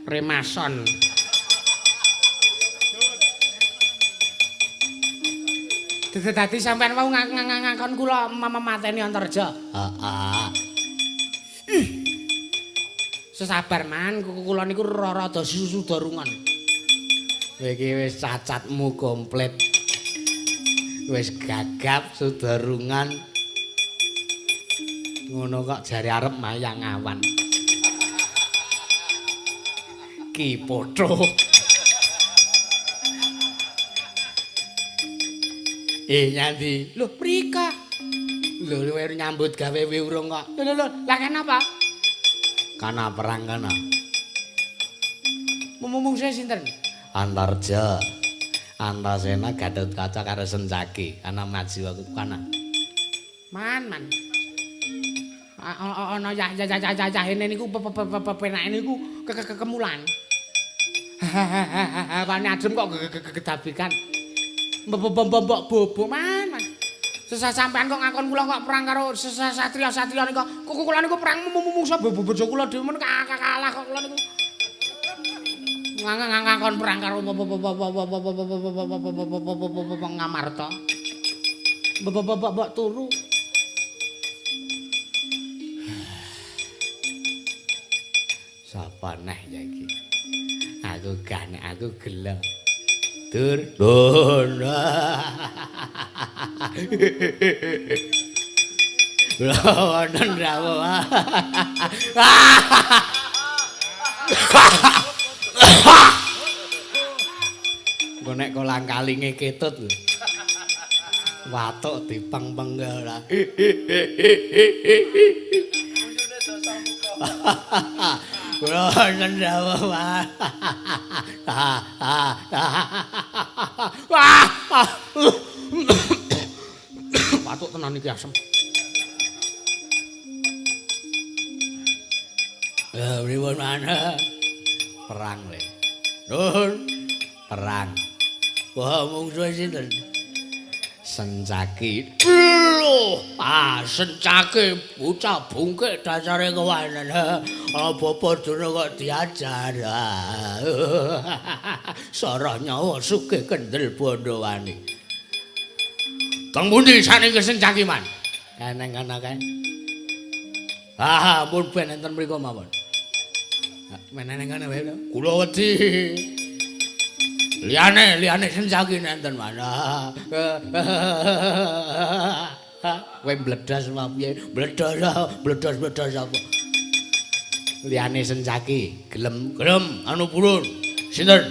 Remason. Dadi sampean wau ngakon kula mateni Antarja. Heeh. Sesabar man, kula niku rada susudarungan. Kowe iki wis cacatmu komplit. Wis gagap sudarungan. Ngono kok jare arep mayang awan. Ki potho. Nyandi. Lho, mrika. Lho, kowe nyambut gawe urung kok. Lho lho lho, lah kenapa? Kana perang kana. Mungsuhe sinten? Antarja. Antasena Gatotkaca karo Sencaki. Kana maju aku kana. Man man. Ana yah-yah-yah-yahene niku penake niku kekemulan. Hawane adem kok gedabikan. Mbok bobo man man. Sesa sampean kok ngakon kula kok perang karo satria-satria nika. Kula niku perang mungsuh bojo kula dhewe men kalah kok kula niku. Ngakon perang karo Ngamarta. Mbok turu. Sapa neh ya iki? Aku gak nek aku gelo. Dur. Lho. Lho wonten rawuh. Engko nek kolang kalinge ketut lho. Watuk dipeng-peng ora. Kula wonten rawuh. Wah. Watuk tenan iki asem. Lah pripun maneh? Perang le. Nun. Perang. Wah mungsuhe sinten? Sencaki. Lho, ah Sencaki bocah bungkik dasare kewanen. Ana bapa Durna kok diajar. Sarah nyawa sugih kendel bandhawane. Teng pundi saniki Sencaki man? Eneng ana kae. Ah, ampun ben enten mriku mawon. Men eneng ana wae lho. Kula wedi. Liyane, liyane Sencaki enten mana. Kowe mbledas apa piye? Mbledas, mbledas, mbledas apa? Liyane Sencaki, gelem, gelem anu purun. Sinten?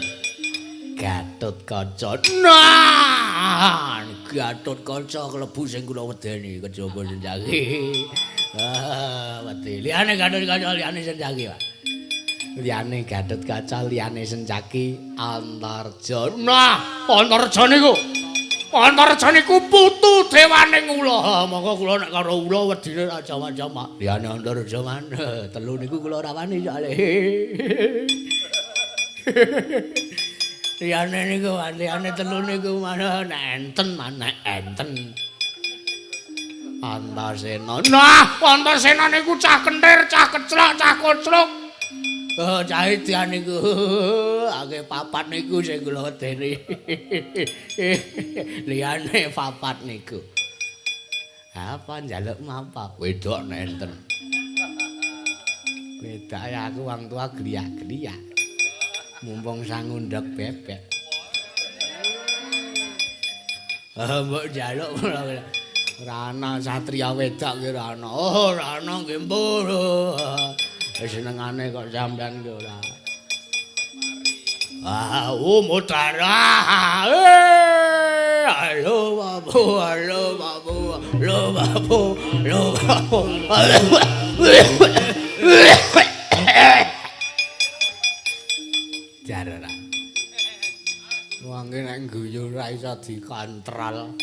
Gatotkaca. Nah, Gatotkaca klebu sing kula wedeni kejaba Sencaki. Ah, wedi. Liyane Gatotkaca, liyane Sencaki, Pak. Liyane Gatotkaca, liyane Sencaki, Antarja. Nah, Antarja niku. Antarja niku putu dewaning ula. Monggo kula nek karo ula wedine ra jamak-jamak. Liyane Antarja man, telu niku kula ora wani soalé. Liyane niku, liyane telu niku mana nek enten, mana enten. Antasena. Nah, Antasena niku cah kentir, cah keclok, cah koclok. Oh, cah edan niku. Akeh papat niku sing kula wedeni. Liyane papat niku. Apa njaluk apa? Wedok nek enten. Wedok ya aku wong tua griyak-griyak. Mumpung sangundhek bebek. Mbok njaluk ora ana satria wedok ki ora ana. Oh, ora ana nggih mbur. Wis senengane kok sampean ki ora. Ah, mutara. Halo babu, halo babu, halo babu, halo babu. Jarara. Wong nek guyu ora iso dikontral.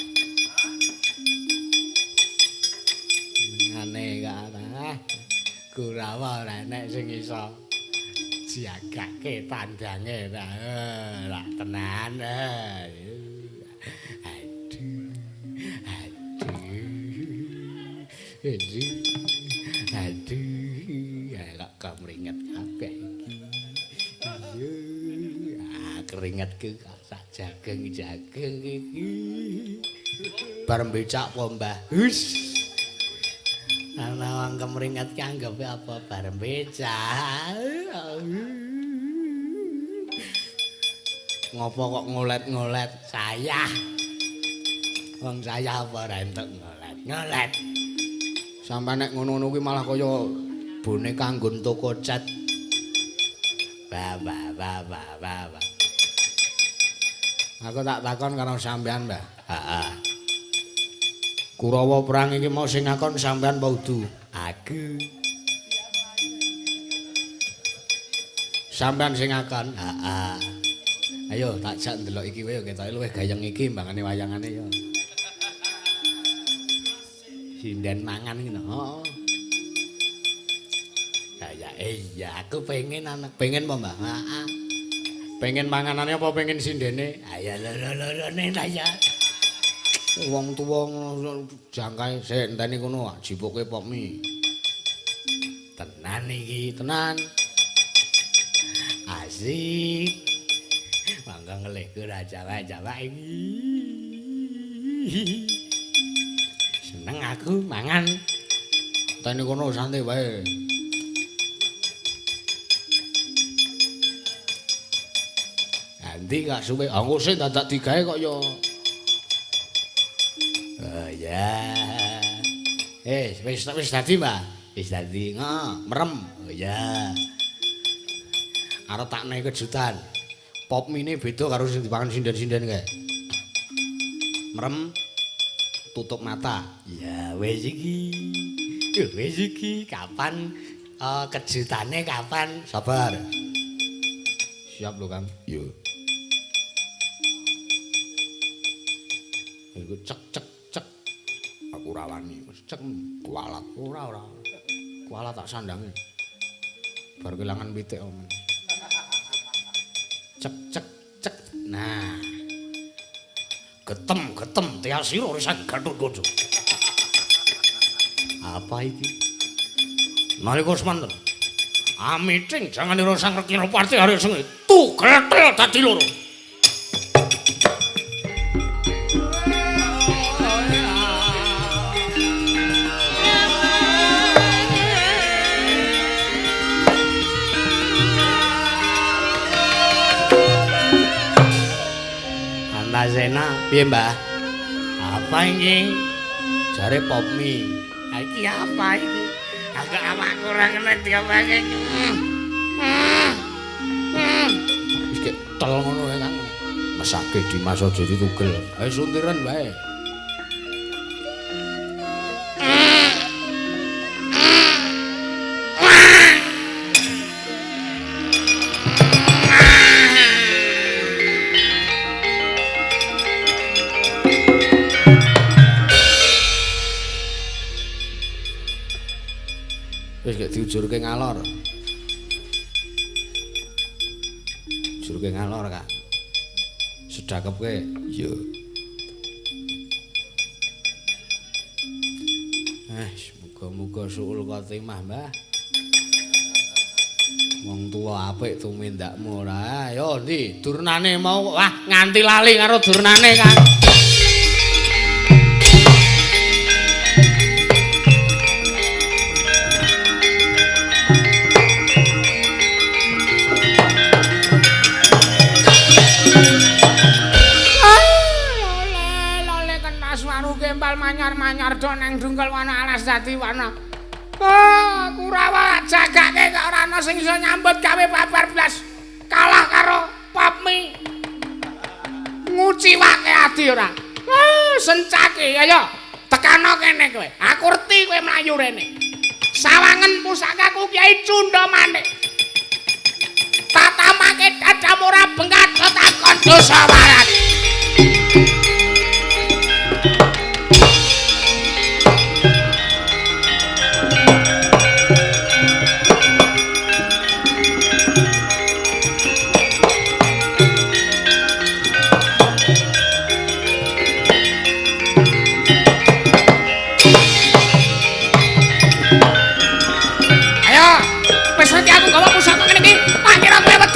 Ngene kok. Kurawa ora enek sing iso jagake tandange ora tenan. Aduh. Aduh. Aduh. Aduh. Kok kemringet kabeh iki. Iya, keringetku kok sak jageng-jageng iki. Bar becak apa, Mbah? Hus. Ana wong kemringet ki anggape apa bar becak. Ngopo kok ngolet-ngolet saya? Wong saya apa ora entuk ngolet-ngolet. Sampai nek ngono-ngono kuwi malah kaya boneka nggon toko cat. Ba ba ba ba ba. Aku tak takon karo sampean, Mbah. Heeh. Kurawa perang iki mau sing ngakon sampean apa udu? Aku. Sampean sing ngakon? Heeh. Ayo tak jak ndelok iki wae ketoke luwih gayeng iki mbangane wayangane ya. Sinden mangan ngono. Heeh. Ya iya aku pengen anak. Pengen apa, Mbah? Heeh. Pengen manganane apa pengen sindene? Ayo loro-lorone ta ya. Wong tuwa ngono jangkae sik enteni kono jipuke pop mie. Tenan iki, tenan. Asik. Mangga ngelihku ra jawak-jawak iki. Seneng aku mangan. Enteni kono santai wae. Nanti gak suwe, aku sih dadak digawe kok ya. Oh ya. Wis wis dadi, Mbah. Wis dadi. Heeh, merem. Oh ya. Arep tak nehi kejutan. Pop mie beda karo sing dipangan sinden-sinden kae. Merem. Tutup mata. Ya wis iki. Wis iki kapan kejutane kapan? Sabar. Siap lho, Kang. Yo. Iku cek cek cek. Aku ora wani, wis cek kualat. Ora ora. Kualat tak sandange. Bar kelangan pitik om. Cek cek cek. Nah. Getem getem tiasira risan Gatotkaca. Apa iki? Nalika semanten. Amiting janganira sang Rekina Parti hari sengit. Tugletel dadi loro. Antasena, piye Mbah? Apa iki? Jare pop mie. Ha iki apa iki? Aku awakku ora kena diopake. Wis kek tel ngono wae, Kang. Mesake Dimas aja ditugel. Ayo suntiran wae. Wis gek diujurke ngalor. Ujurke ngalor, Kak. Sedakepke. Iya. Muga-muga suul khotimah, Mbah. Wong tuwa apik tumindakmu ora. Ayo ndi durnane mau wah nganti lali karo durnane, Kang. Medhok nang Dungkul wana alas dadi wana. Ah, Kurawa jagake kok ora ana sing iso nyambut gawe babar blas. Kalah karo Papmi. Nguciwake ati ora. Ah, Sencaki, ayo tekano kene kowe. Aku reti kowe mlayu rene. Sawangen pusakaku Kyai Cunda Manik. Tatamake dadamu ora bengkat takon dosa warat.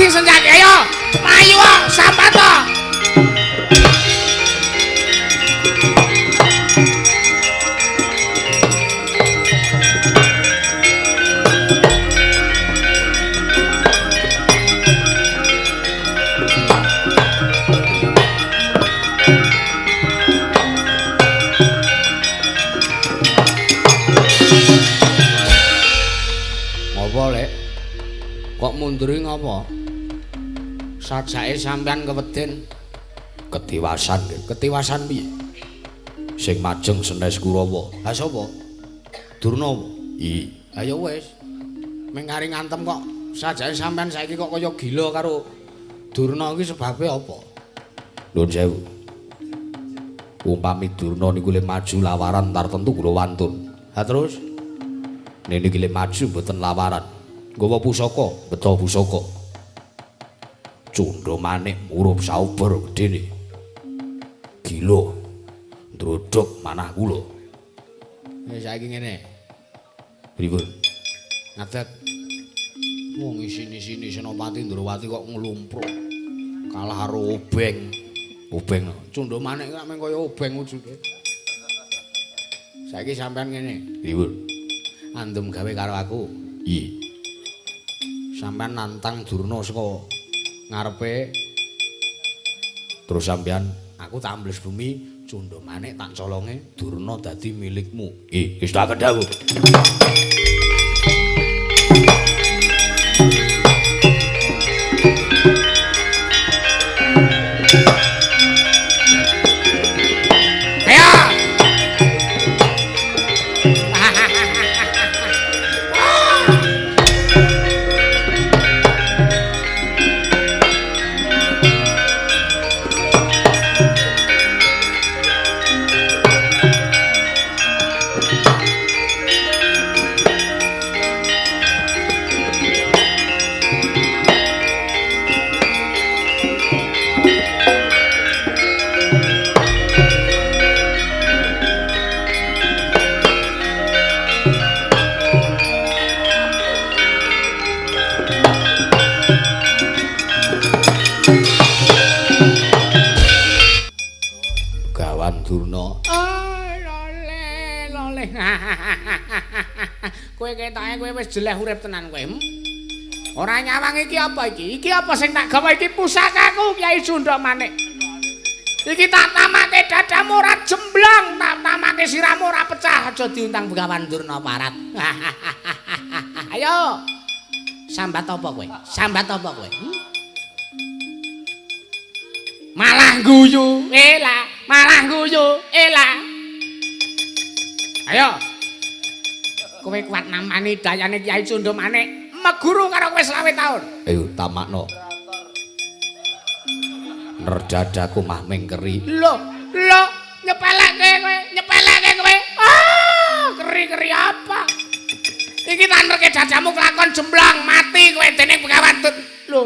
Senjake ayo mlayu sambat to. Ngopo, Lek? Kok munduri ngopo? Sajake sampean keweden ketiwasan. Ketiwasan piye? Sing majeng senes Kurawa. Ha sapa? Durna. I. Ha ya wis. Ming kari ngantem kok sajake sampean saiki kok kaya gila karo Durna iki sebabe apa? Nuwun sewu. Umpami Durna niku le maju lawaran tartentu kula wantun. Ha terus? Niki le maju mboten lawaran. Nggawa pusaka, beto pusaka. Cundha manik murup sauber gedene. Gila. Ndrodhok manah kula. Wis saiki ngene. Pripun? Ngadeg. Wong isini-sini Senopati Ndrawati kok nglumpruk. Kalah karo obeng. Obeng. Cundha manik kok mung kaya obeng wujude. Saiki sampean ngene. Pripun? Andum gawe karo aku. I. Sampean nantang Durna saka ngarepe, terus sampean aku tak ambles bumi, Cundha Manik tak colonge, Durna dadi milikmu. Nggih, wis tak kedhawuh. Ayo. Kowe ketoke kowe wis jeleh urip tenan kowe. Ora nyawang iki apa iki? Iki apa sing tak gawa iki pusakaku Kyai Cunda Manik. Iki tak tamake dadamu ora jemblang, tak tamake sirahmu ora pecah, aja diuntang Begawan Durna Parat. Ayo. Sambat apa kowe? Sambat apa kowe? Malah guyu, ela, malah guyu, ela. Ayo. Kowe kuat namani dayane Kyai Cunda Manik, meguru karo kowe 25 taun. Ayo tamakno. Nerdadaku mah mengkeri. Lho, lho, nyepelekke kowe, nyepelekke kowe. Ah, keri-keri apa? Iki tak nerke dadamu kelakon jemblang, mati kowe dening Begawan. Lho.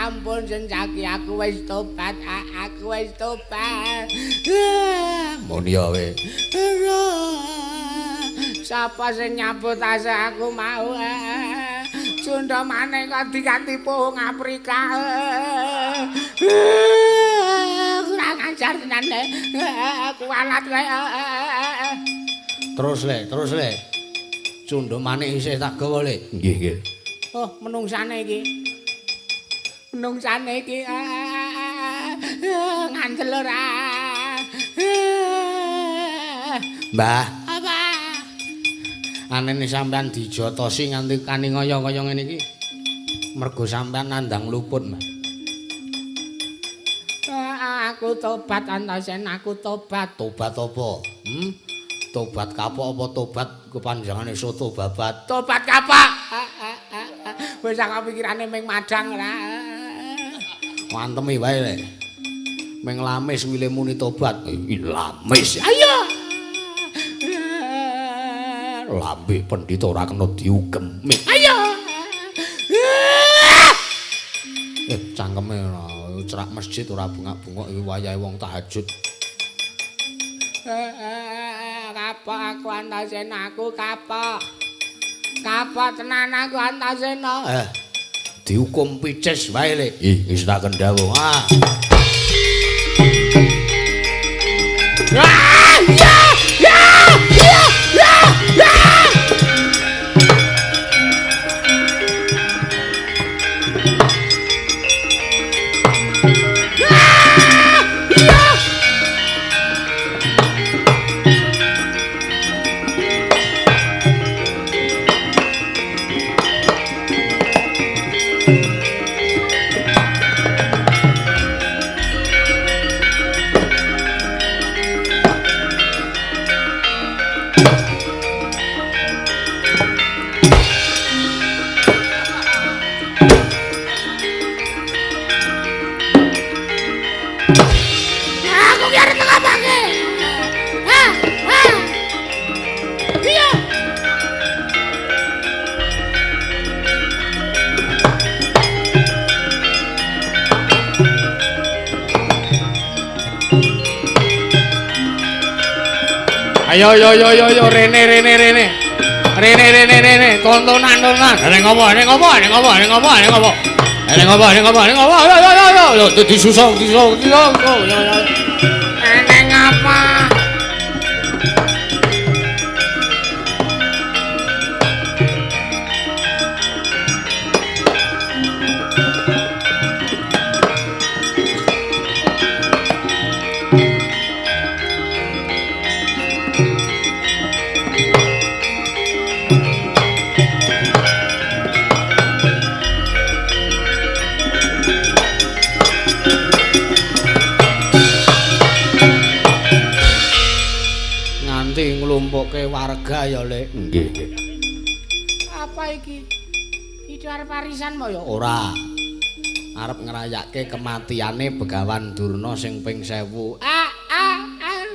Ampun Sencaki, aku wis tobat, aku wis tobat. Muni ya kowe. Sapa sing nyabotase aku mau? Cundha maneh kok diganti pohong Afrika. Kurang ajar tenan. Kualat kowe. Terus le, terus le. Cundha manik isih tak gawa le. Nggih, nggih. Oh, menungsane iki. Menungsane iki ngandel ora. Mbah, apa? Anene sampean dijotosi nganti kaningaya kaya ngene iki. Mergo sampean nandang luput, Mbah. Aku tobat Antasena, aku tobat. Tobat apa? Tobat kapok apa tobat kepanjangane soto babat? Tobat kapok. Wis aku pikirane ming madang ora. Wantemi wae le. Ming lamis wile muni tobat. Lamis. Ayo. Lambe pendhita ora kena diugemi. Ayo. Cangkeme cerak masjid ora bungak-bungok iki wayahe wong tahajud. Kapok aku Antasena, aku kapok. Kapok tenan aku Antasena. Dihukum picis wae le. Ih, wis tak kendhawu. Ah. Ah, ya, ya, ya, ya, ya. Ayo yo yo yo yo rene rene rene. Rene rene rene tontonan tontonan. Rene ngopo rene ngopo rene ngopo rene ngopo rene ngopo. Rene ngopo rene ngopo rene ngopo. Yo yo yo yo. Yo disusung disusung disusung. Rene ngapa? Nglumpukke warga ya, Lek. Nggih, nggih. Apa iki? Iki arep arisan apa ya? Ora. Arep ngrayake kematiane Begawan Durna sing ping 1000. Ah, ah, ah.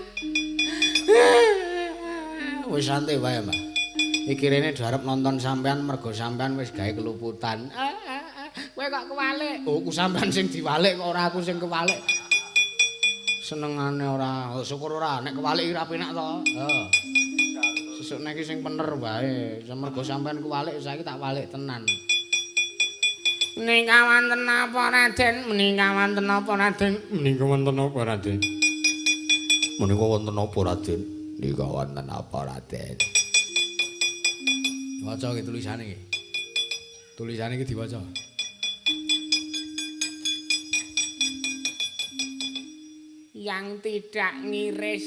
Wis santai wae, Mbah. Iki rene do arep nonton sampean mergo sampean wis gawe keluputan. Ah, ah, ah. Kowe kok kewalik? Oh, ku sampean sing diwalik kok ora aku sing kewalik. Senengane ora, oh, syukur ora nek kewalik iki ora penak to. Heeh. Sesuk nek iki sing pener wae, mergo sampean kewalik saiki tak walik tenan. Menika wonten apa Raden? Menika wonten apa Raden? Menika wonten apa Raden? Menika wonten apa Raden? Menika wonten apa Raden? Waca iki tulisane iki. Tulisane iki diwaca. Yang tidak ngiris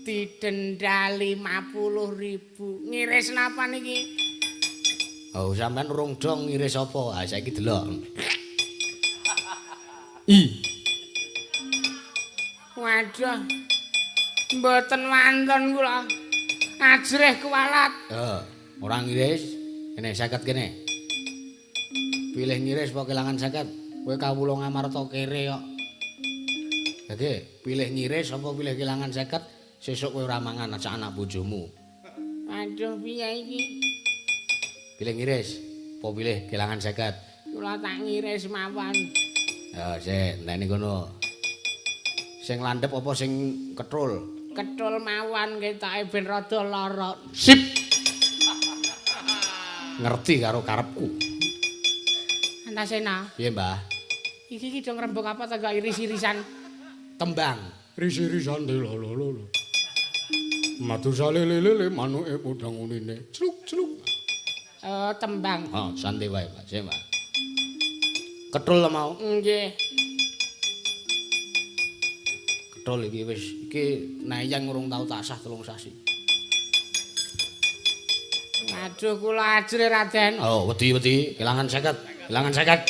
didenda 50.000. Ngiris napa niki? Oh, sampean urung dong ngiris apa? Ah, saiki delok. I. Waduh. Mboten wonten kula. Ajrih kuwalat. Heeh, ora ngiris. Kene 50 kene. Pilih ngiris apa kelangan 50? Kowe kawula Ngamarta kere kok. Dadi pilih ngiris apa pilih kelangan 50, sesuk kowe ora mangan aja anak bojomu. Waduh, piye iki? Pilih ngiris apa pilih kelangan 50? Kula tak ngiris mawon. Ya sik, enteni kono. Sing landhep apa sing ketrul? Ketrul mawon ketoke ben rada lara. Sip. Ngerti karo karepku. Antasena. Piye, Mbah? Iki ki do ngrembug apa ta gak iris-irisan? Tembang. Iris-irisan lho lho lho. Madu salelelele manuke podang unine. Cluk cluk. Tembang. Oh, santai wae, Mbak. Sik, Mbak. Ketrul mau? Nggih. Ketrul iki wis iki nayang urung tau tak sah 3 sasi. Aduh kula ajre Raden. Oh, wedi-wedi, kelangan 50, kelangan 50.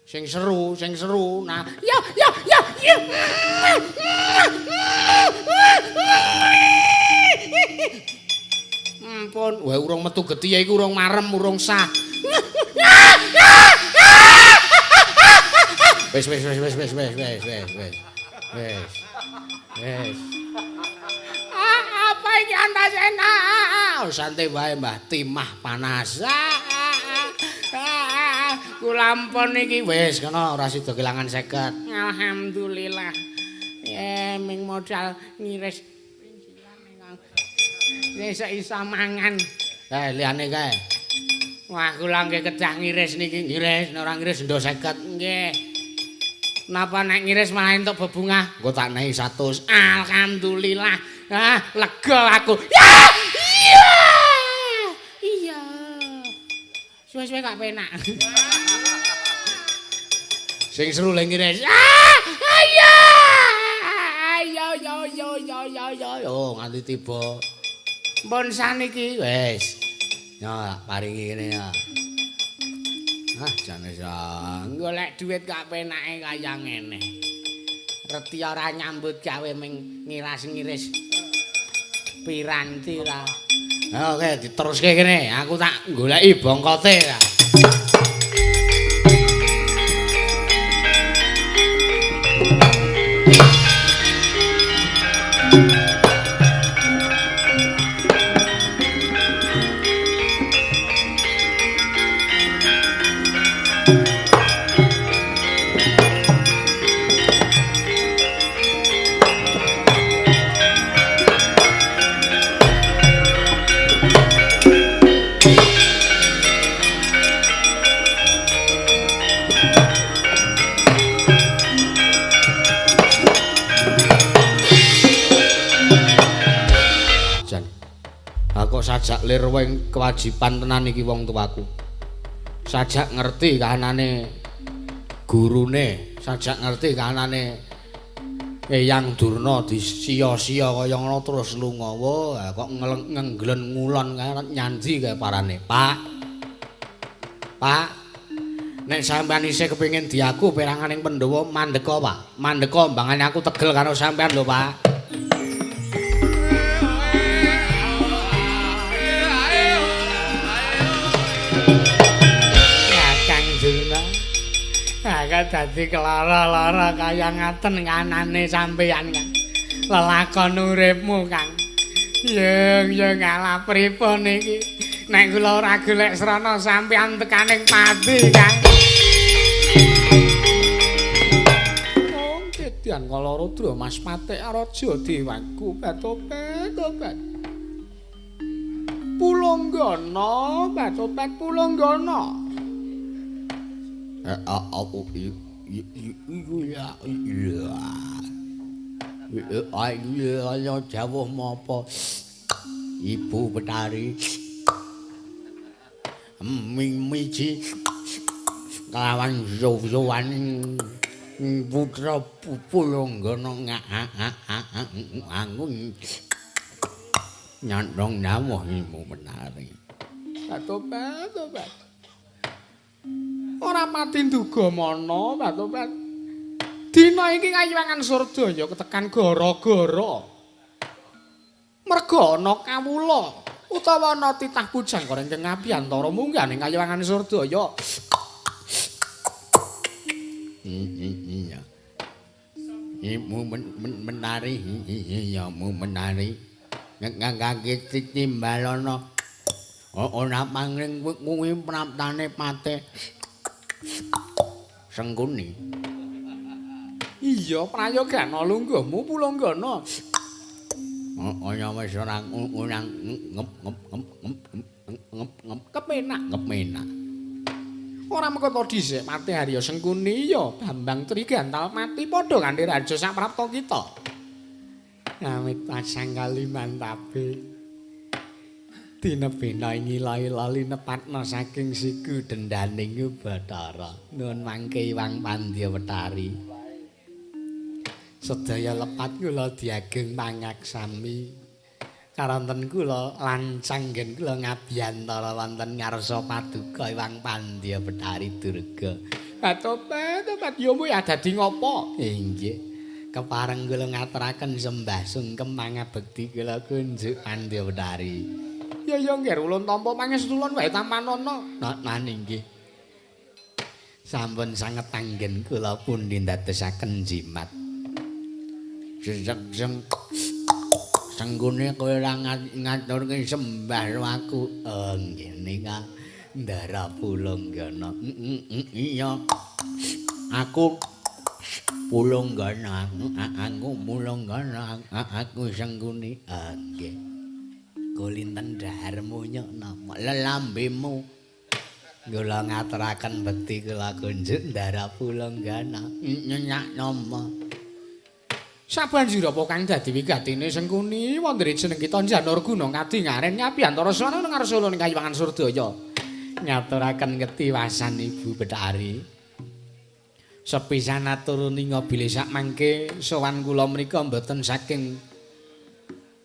Sing seru, sing seru. Nah, ya ya ya ya. Ampun, wae urung metu getihe iku urung marem, urung sah. Wis wis wis wis wis wis wis wis wis. Wis. Wis. Apa iki Antasena? Santai wae Mbah, timah panas. Kula ampun iki wis kono ora sida kelangan 50. Alhamdulillah. Ming modal ngiris wis iso mangan. Liyane kae. Wah, kula nggih kedah ngiris niki. Ngiris, nek ora ngiris ndo 50. Nggih. Napa nek ngiris malah entuk bebungah? Engko tak nehi 100. Alhamdulillah. Ah, lega aku. Ya! Iya. Iya. Suwe-suwe gak penak. Sing seru le ngiris. Ah! Ayo! Ayo yo yo yo yo yo. Yo nganti tiba. Mpun saniki wis. Ya paringi kene ya. Ah jane sang golek duit gak penake kaya ngene. Reti ora nyambut gawe ming ngiras-ngiris. Piranti ra. Oke, diteruske kene. Aku tak goleki bongkote ya. Sajak lirweng kewajiban tenan iki wong tuaku. Sajak ngerti kahanane gurune, sajak ngerti kahanane Eyang Durna disia-sia kaya ngono terus lunga. Wah, kok ngengglen ngulon kae nyandi kae parane. Pak. Pak. Nek sampean isih kepengin diaku peranganing Pandhawa mandeka, Pak. Mandeka mbangane aku tegel karo sampean lho, Pak. Dadi kelara-lara kaya ngaten kanane sampeyan, Kang. Lelakon uripmu, Kang. Yung yung ngalah pripun iki? Nek kula ora golek srana sampeyan tekaning pati, Kang. Oh, kedian kala rudra Mas Patik Raja Dewaku Batopet, Topet. Pulonggana, Batopet Pulonggana. Aku iya jawuh mapa Ibu Betari miji kelawan zowan putra Pulonggana angun nyandong dawuh Ibu Betari. Batopet, Topet. Ora pati nduga mana, Batopet. Dina iki kayiwangan Surdaya ketekan gara-gara. Merga ana kawula utawa ana titah pujangga ingkang ngabiyantara munggah ning kayiwangan Surdaya. Iya. Ibu menari, iya mu menari. Ngangge timbalana Ora pangring kuwi praptane Patih Sengkuni. Iya, prayogana lungguhmu Pulunggana. Ora wis ora ngep ngep ngep ngep ngep ngep kepenak kepenak. Ora mengko dhisik Patih Arya Sengkuni ya Bambang Trigantal mati padha kanthi raja saprapta kita. Awit pasang kalimantabe. Tinebena ing ila-ila linepatna saking siku dendaning Bathara. Nuwun mangke Iwang Pandya Wetari. Sedaya lepat kula diageng pangaksami. Karanten kula lancang nggen kula ngabiyantara wonten ngarsa paduka Iwang Pandya Betari Durga. Tobat, tobat ya mu ya dadi ngopo? Inggih. Kepareng kula ngaturaken sembah sungkem mangabekti kula kunjuk Pandya Betari. Ya ya nggih ulun tampa pangestulun wae tampanana. Nan inggih. Sampun sanget anggen kula pundi ndadosaken jimat. Jeng Senggune kowe ora ngaturke sembah aku. Nggih nika Ndara Pulunggana. Iya. Aku Pulunggana, aku Pulunggana, aku Sengguni. Nggih. Kulinten dhaharmu nyok lelambemu. Kula ngaturaken bekti kula kunjuk Ndara Pulunggana. Nyenyak nama. Sabanjur apa kang dadi wigatine Sengkuni wonten jeneng kita Janur Guna kadingaren ngabiyantara swana ngarsa ulun kayiwangan Surdaya. Ngaturaken ketiwasan Ibu Betari. Sepisan atur ninga bilih sak mangke sowan kula menika mboten saking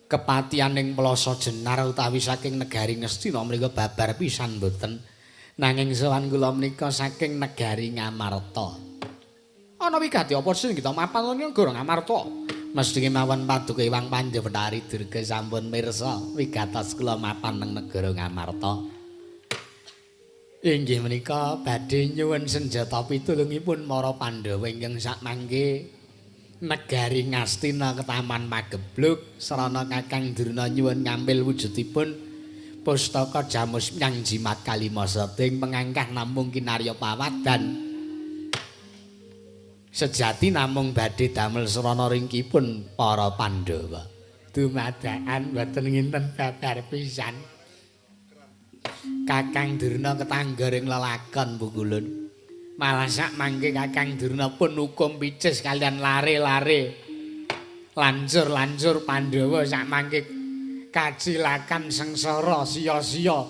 kepatianing Plasa Jenar utawi saking negari Ngastina mriku babar pisan mboten. Nanging sowan kula menika saking negari Ngamarta. Ana wigati apa sing kita mapan negara Ngamarta? Mesthine mawon paduka Iwang Pandya Betari Durga sampun mirsa wigatos kula mapan nang negara Ngamarta. Inggih menika badhe nyuwun senjata pitulungipun para Pandhawa ingkang sakmangke negari Ngastina ketaman Mageblug sarana Kakang Durna nyuwun ngampil wujudipun pustaka Jamus Myang Jimat Kalima Seding pengangkah namung kinarya pawadan. Sejati namung badhe damel srana ringkipun para Pandhawa. Dumadakan boten nginten babar pisan. Kakang Durna ketangga ring lelakon Pukulun. Malah sak mangke Kakang Durna pun hukum picis kalian lare-lare. Lancur-lancur Pandhawa sak mangke kacilakan sengsara sia-sia.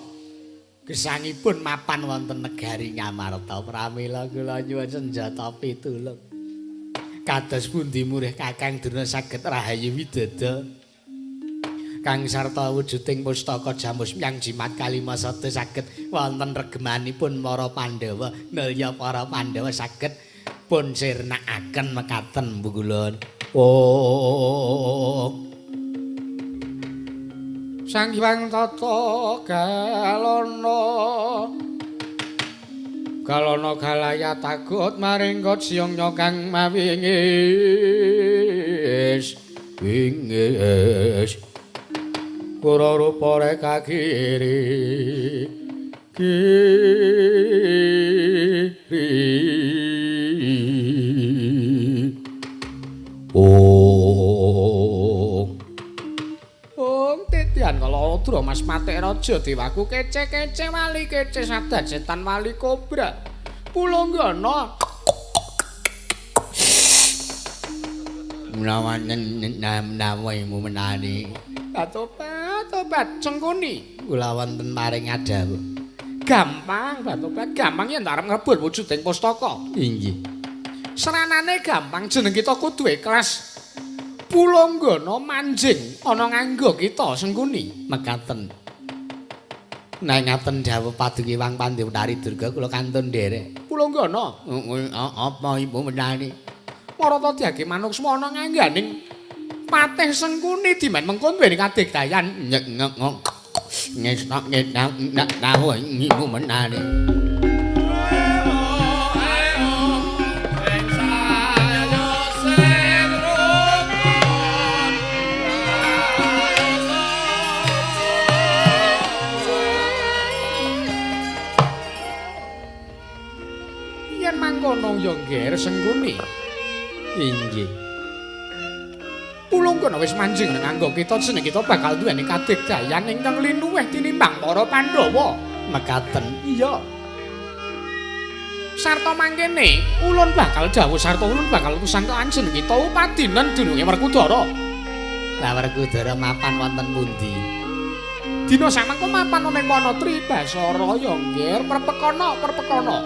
Gesangipun mapan wonten negari Ngamarta. Pramila kula nyuwun senjata pitulung. Kados pundi murih Kakang Durna saged rahayu widada kang sarta wujuding pustaka Jamus Myang Jimat Kalima Sada saged wonten regemanipun para Pandhawa nalya para Pandhawa saged pun sirnakaken mekaten Pukulun. Oh Sang Hyang Tata Galana Galana galaya tagut maring siang kang mawingis wingis kura rupa reka kiri kiri. Oh Ong titian kala Mas Patik Raja Dewaku kece-kece wali kece sadat setan wali kobra Pulunggana menawa menawa menani Batobat tobat Sengkuni kula wonten maring adawuh. Gampang Batobat gampang yen arep ngrebut wujuding pustaka. Inggih. Seranane gampang jeneng kita kudu ikhlas. Pulunggana manjing ana nganggo kita Sengkuni. Mekaten. Nek ngaten dawuh paduka Iwang Pandya Betari Durga kula kantun nderek. Pulunggana apa ibu menani? Marata diage manuksma ana ngangganing Patih Sengkuni dimen mengko duweni kadigdayan. Nyek ngestok ngenak dawuh ibu menani. Ngger Sengkuni. Inggih. Pulung kono wis manjing ning anggo kita jeneng kita bakal duweni kadigdayan ingkang linuwih tinimbang para Pandhawa. Mekaten. Iya. Sarta mangkene ulun bakal dawuh sarta ulun bakal utusan ke jeneng kita upadinen dununge Werkudara. Lah Werkudara mapan wonten pundi? Dina samangko mapan ana ing wana Tribasara ya Ngger, perpekana perpekana.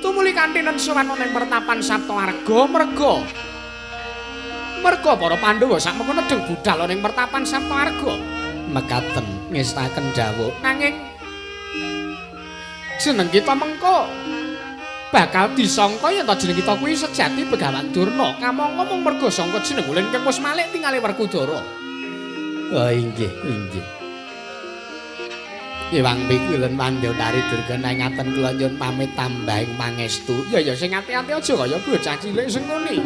Tumuli kanthi nensowan ana ing pertapan Saptawarga merga merga para Pandhawa sakmengko nedheng budhal ana ing pertapan Saptawarga. Mekaten ngestaken dawuh. Nanging jeneng kita mengko bakal disangka yen ta jeneng kita kuwi sejati Begawan Durna kamangka mung merga sangka jeneng ulun ingkang wis malik tingale Werkudara. Oh inggih, inggih. Ewang pikulun Mandodari Durga nang ngaten kula nyuwun pamit tambahing pangestu. Ya ya sing ati-ati aja kaya bocah cilik sing ngene.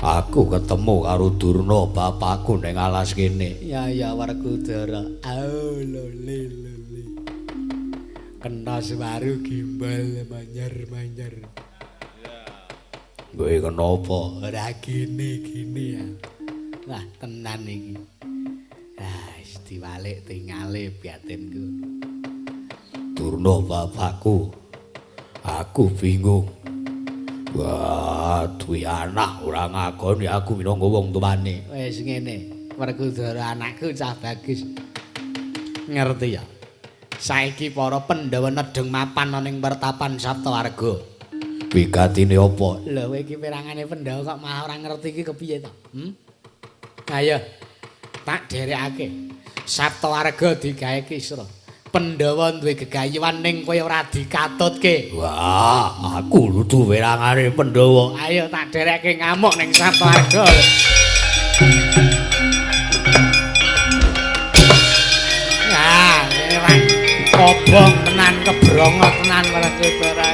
Aku ketemu karo Durna bapakku ning alas kene. Ya ya Werkudara. Au lole lole. Kena sewaru gimbal manyar-manyar. Kowe kenapa? Ora gini-gini ya. Wah, tenan iki. Ah, wis diwalik tingale batinku. Durna bapakku. Aku bingung. Wah, duwe anak ora ngakoni aku minangka wong tuane. Wis ngene, Werkudara anakku cah bagus. Ngerti ya? Saiki para Pandhawa nedheng mapan ana ing pertapan Saptawarga. Wigatine apa? Lho, kowe iki perangane Pandhawa kok malah ora ngerti iki kepiye to? Ayo, tak dherekake. Saptawarga digawe kisra. Pandhawa duwe gegayuhan ning kowe ora dikatutke. Wah, aku ludu werangane Pandhawa. Ayo tak dherekke ngamuk ning Saptawarga. Nah, kobong tenan kebrongot tenan Werkudara.